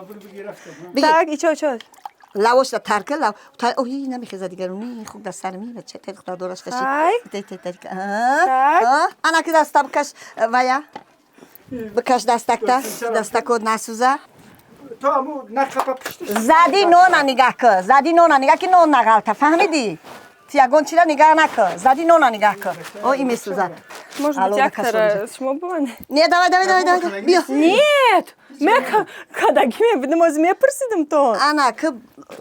Так, и чо, чо? Лавошта тарка лав оҳи, намехеза дигаруни, хуб дар сари ми бача тер худо дораш каши. Так. Ана ки даста бикаш, вая бикаш, дастакта, дастако насӯза. То аму нақапа пуштиш. Зади нона нигаҳ кӣ, зади нона нигаҳ, ки нон нағалта, фаҳмидӣ? Ту ягон чира нигаҳ накӣ, зади нона нигаҳ кӣ. О, и месӯза. Может быть, актора шумо буванд? Не, давай, давай, давай, давай, биё. Нет, ме кадаги мебинам, ози мепурсидим то. Ана ки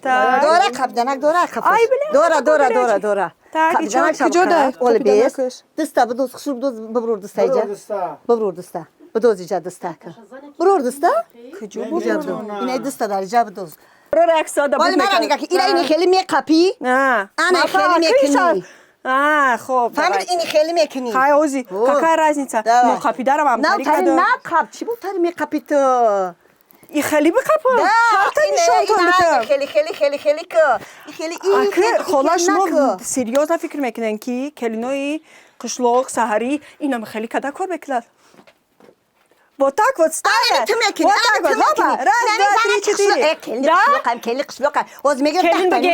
дора қабданак, дора қаф. Ай, бля. Дора, дора, дора, дора. Так, и чо, куҷо да? Оли бес дыста бидоз, хушур бидоз, бибрур дыста иҷа, бибрур дыста, бидоз иҷа, дыста ки, бурур дыста. Куҷо? Ина дыста дар иҷа бидоз. Рора як сода. Оли мара нигаҳ ки, ира ини хеле меқапӣ, ана хеле мекунӣ. А, хоб. Фаҳмид, ини хеле мекунӣ. Хай, ози, какая разница? Но қапидарам ам. На, тари нақап, чӣ бу тари меқапӣ ту? И хеле биқапам? Шарта нишонтон битам. Хеле, хеле, хеле, хеле ки. Хеле и хола, шумо серьёзно фикр мекунед, ки келинои қишлоқ саҳарӣ инам хеле када кор мекунад? Вот так вот ставят. Вот так вот. Опа. Раз, два, три, четыре. Да? Келин бige.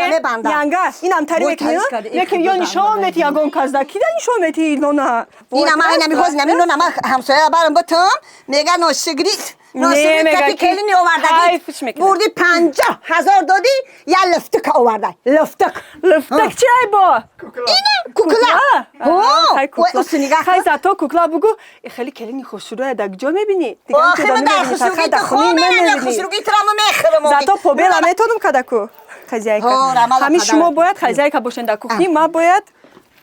Янга, инам тари мекунӣ? Мекунӣ ё нишон мети ягон казда? Кида нишон мети нона? Ина ма ина михоз, ина нона ма ҳамсоя барам бутум, мега ношигрит. Ношигрит кати келини овардаги. Бурди 50 000 додӣ, я лифтик овардай. Лифтик. Лифтик чай бо? Ина кукла. Хо. Хай, зато кукла бугу. Хеле келини хушрӯя дар куҷо мебинӣ? Охи, ма дар хушрӯги ту хо мерам, хушрӯги тура ма мехӯрам. Зато побела метонам кадаку. Хозяйка. Ҳамин шумо бояд хозяйка бошед дар кухни, ма бояд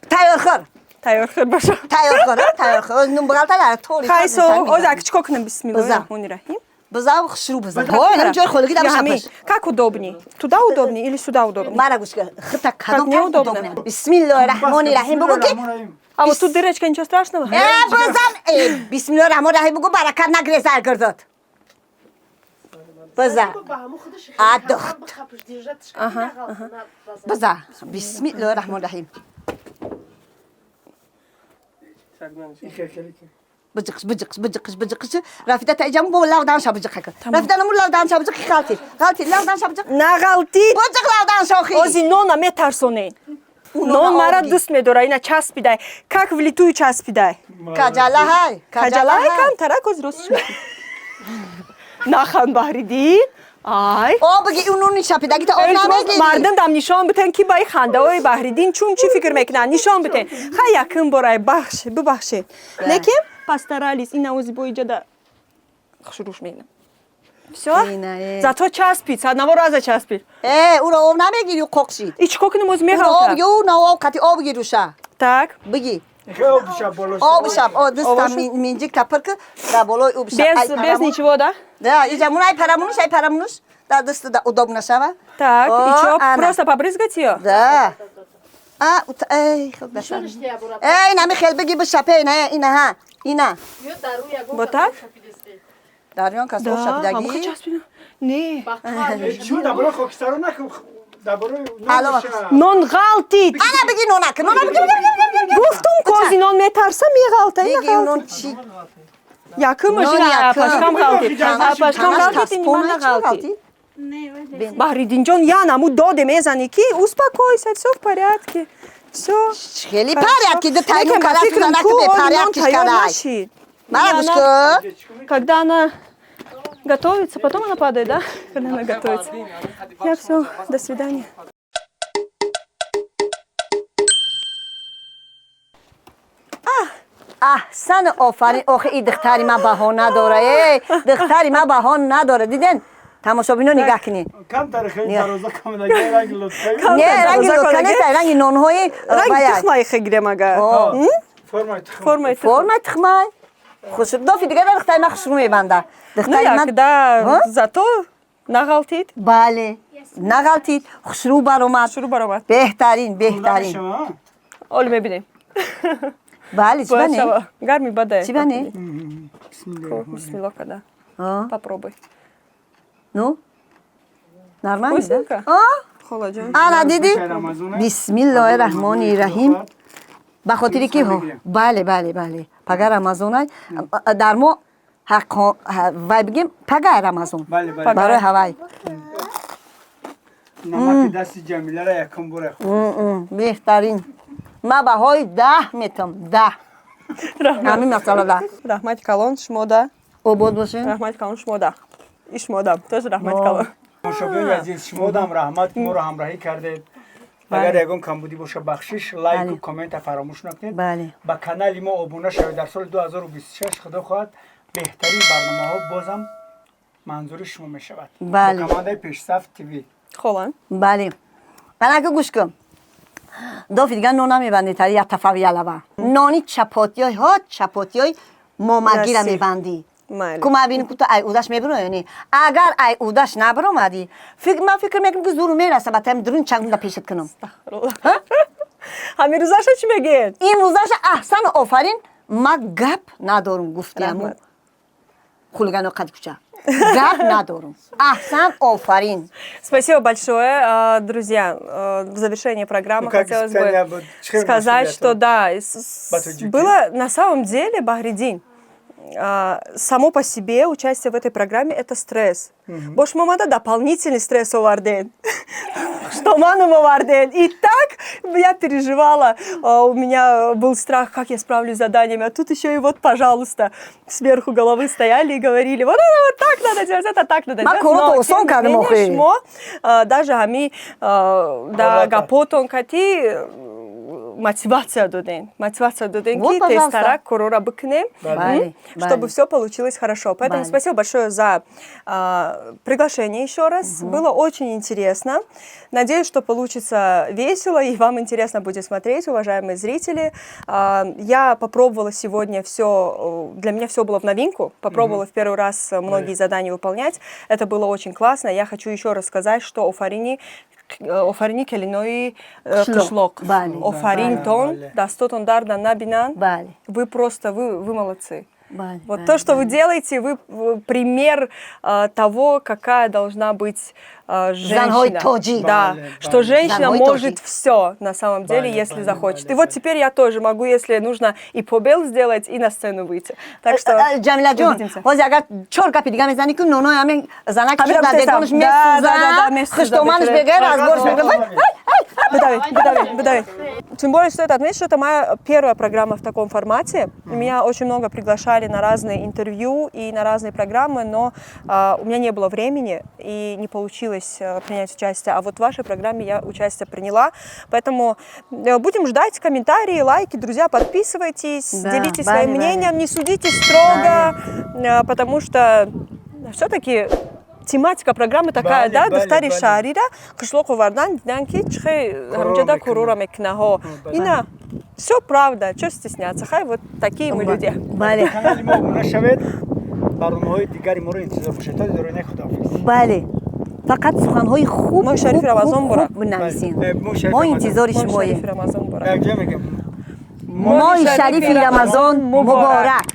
тайёрхӯр. Тайёрхӯр бошам. Тайёрхӯр, тайёрхӯр. Нун буғалта дар тори. Хай, со, оз ак чико кунам? Бисмиллоҳи раҳмони раҳим. Бизав, хушрӯ бизав. Ҳо, инам ҷои холигӣ дар шапаш. Как удобней? Туда удобней или сюда удобней? Мара гӯш кун. Хита кадом удобно? Бисмиллоҳи раҳмони раҳим бугу ки. А вот тут дырочка, ничего страшного? Э, бизан, э, бисмиллоҳи раҳмони раҳим бугу, баракат нагрезар гирдод. Биза. Адухт. Биза. Бисмиллоҳи раҳмони раҳим. Быҷиқш, быҷиқш, быҷиқш, быҷиқш. Рафида, та иҷам бо лавдан ша быҷиқ ка. Рафида, наму лавдан ша быҷиқ, ғалти. Ғалти, лавдан ша быҷиқ. На ғалти. Быҷиқ лавдан шохи. Ози нона метарсонед. Нон мара дӯст медора, ина часпидай. Как влитую часпидай. Каҷала ҳай. Каҷала ҳай камтарак, ози рост. Нахан, Баҳриддин. Ай. Об биги, унуни шапидаги та об намегири. Мардум дам нишон битен, ки ба и хандаҳои Баҳриддин чун чӣ фикр мекунанд, нишон битен. Хай, якум борай, бахш, бубахшед. Лекин постарались, ина ози бо иҷода хушрӯш мекунам. Всё? Зато часпид, с одного раза часпид. Э, уро об намегири, қоқшид. И чико кунем, ози Уро меғалта? об ю, на об қати об гируша. Так. Биги. Обша боло. Об шаб, о, дыста минҷик тапир ки дар болои об шаб. Без ничего, да? Да, иҷа мун ай парамунуш, ай парамунуш. Дар дасту да удоб нашава. Так, О, и чё, ана. Просто побрызгать ее? Да. А, эй, хел башар. Эй, нами хел беги бишапе, ина, ина, ха, ина. Вот так? Дарён кас Да, ошапидаги. ҳамаха часпина. Не. Чӣ дабора хокистаро накун, дабораи Алло. Нон ғалтид. Ана беги нонак, нона беги, беги, беги, беги, беги. Гуфтум кози нон метарса меғалта. Беги нон чи? Якум Нон жина якум. апашкам ғалтид. Апашкам Танаш ғалтид, ин таспона ман чи нағалтид. ғалтид? Баҳриддинҷон, я наму доде мезани ки успокойся, всё в порядке. Всё. Хеле порядке, ди тайну Лекин ба кара фикрам тузанак ку бе он нон порядкиш тайёр карай. нашид. Мара И гӯш она- кун. Когда она готовится, потом она падает, да? Когда она готовится. Я все, до свидания. Аҳсан, офарин. Охи, и духтари ман баҳо надора. Эй, духтари ман баҳо надора. Диден? Тамошобино, нигаҳ кунед. Камтар хеле Не. дароза камдаги ранги лутфаи. Не, ранги дароза лутка кораги? нест, ранги нонҳои Ранги ваяй. тухмаи хегирем агар. О. Формаи тухм. Формаи тухм. Формаи тухмай. Хуш дофи дигар духтари ман хушрӯ мебанда. Ну Духтари як, ман да, Ҳа? зато нағалтид. Бале. Нағалтид, хушрӯ баромад. Шурӯъ баромад. Беҳтарин, беҳтарин. Оли мебинем. Бале, чӣ Бояд бане? шава. Гарми бадае. Чӣ бане? Бисмилло када. А? Попробуй. Ну? Нормально, да? Вкусненько? А? Холаҷон. Ана дидӣ? Рамазона. Бисмиллоҳи раҳмони раҳим. Ба хотири ки Мегирем. Бале, бале, бале. Пага Рамазонай. Дар мо ҳаққо вай бигем пага Рамазон. Бале, бале. Барои ҳавай. Намаки дасти Ҷамилара якум бора. Беҳтарин. Ма баҳои 10 метам, 10. Ҳамин масъалада. Раҳмати калон шумода. Обод бошед. Раҳмати калон шумода. И шумода. Тоже раҳмати калон. Тамошобинони азиз, шумодам раҳмат, ки моро ҳамроҳӣ кардед. Агар ягон камбудӣ боша, бахшиш, лайку коммента фаромӯш накунед. Бале. Ба канали мо обуна шавед. Дар соли 2026, худо хоҳад, беҳтарин барномаҳо бозам манзури шумо мешавад. Бале. Бо командаи Пешсаф ТВ. Холан. Бале. Анака гӯш кун. Дофи дигар нон намебандӣ, тари як тафави ялава. Нони чапотиёй, ҳо чапотиёй момагира Раси. мебандӣ. Майли. Ку ма бинем, ку ту ай удаш мебиро ё не. Агар ай удаш набиромадӣ, фикр ман фикр мекунам, ки зуру мераса ба тами дурун чангунда пешат кунам. Ҳамин рӯзаша чӣ мегӯед? Имрӯзаша аҳсан, офарин, ма гап надорум, гуфтиаму. Раҳмат. Хулигано қади кӯча. Гап надорум. Аҳсан, офарин. Спасибо большое, друзья. В завершении программы Ну, как хотелось испытание бы будет? Чем сказать, нашли что это? да, Батуджики. было на самом деле, Бахридин, само по себе участие в этой программе – это стресс. Бош мамада дополнительный стресс оварден. Что маном оварден. И так я переживала, у меня был страх, как я справлюсь с заданиями. А тут еще и вот, пожалуйста, сверху головы стояли и говорили: вот это вот так надо делать, это так надо Ма делать. корото Но, осон тем не кардем, менее, охи. шумо, даже ҳами да Ҳолата. гапотон кати мотивация доден, Вот, ки пожалуйста. тезтарак корора бикунем, Бале, чтобы бале. все получилось хорошо. Поэтому Бале. спасибо большое за приглашение еще раз. Было очень интересно. Надеюсь, что получится весело и вам интересно будет смотреть, уважаемые зрители. Я попробовала сегодня все, для меня все было в новинку. Попробовала в первый раз многие задания выполнять. Это было очень классно. Я хочу еще раз сказать, что офарини офарини келинои Қишлоқ. қишлоқ. Бале. Офаринтон, Бале. дастотон дарда набинан. Бале. Вы просто, вы молодцы. Бале, Вот бале, то, что вы делаете, вы пример того, какая должна быть женщина. Занҳои тоҷик. Да, Бале, что бале. женщина Занҳои может тоҷик. все на самом деле, Бале, если бале, захочет. бале, И вот бале. теперь я тоже могу, если нужно, и побел сделать, и на сцену выйти. Так что Ҷамила ҷон, увидимся. ҳозир агар чор гапи дига мезанӣ, ки нонои ҳамин занак Ҳамин дар гуфтестам. дегонаш Да, месӯза, месӯза, хуштоманаш бечора. бегайр аз борш мегӯ. Быдави, быдави, быдави. Тем более, стоит отметить, что это моя первая программа в таком формате. Меня очень много приглашали на разные интервью и на разные программы, но у меня не было времени и не получилось принять участие. А вот в вашей программе я участие приняла. Поэтому будем ждать комментарии, лайки. Друзья, подписывайтесь, Да, делитесь бале, своим бале. мнением, не судите строго, потому что все-таки тематика программы такая, Бале, да, бале, духтари бале. шаҳрира қишлоқ овардан, дидан, ки чихе ҳамҷода курора мекунаҳо. Ина все правда, чё стесняться, хай, вот такие мы люди. Бале. Канали мо обуна шавед, барномаҳои дигари моро интизор бошед. То дидори, худоҳофиз. Бале. Фақат суханҳои хуб, Моҳи шарифи хуб, Рамазон хуб, муборак. хуб бинависен. Моҳи шарифи Мо Рамазон. интизори Моҳи шумоем. шарифи Рамазон муборак. Якҷо мегем. Моҳи шарифи Рамазон муборак.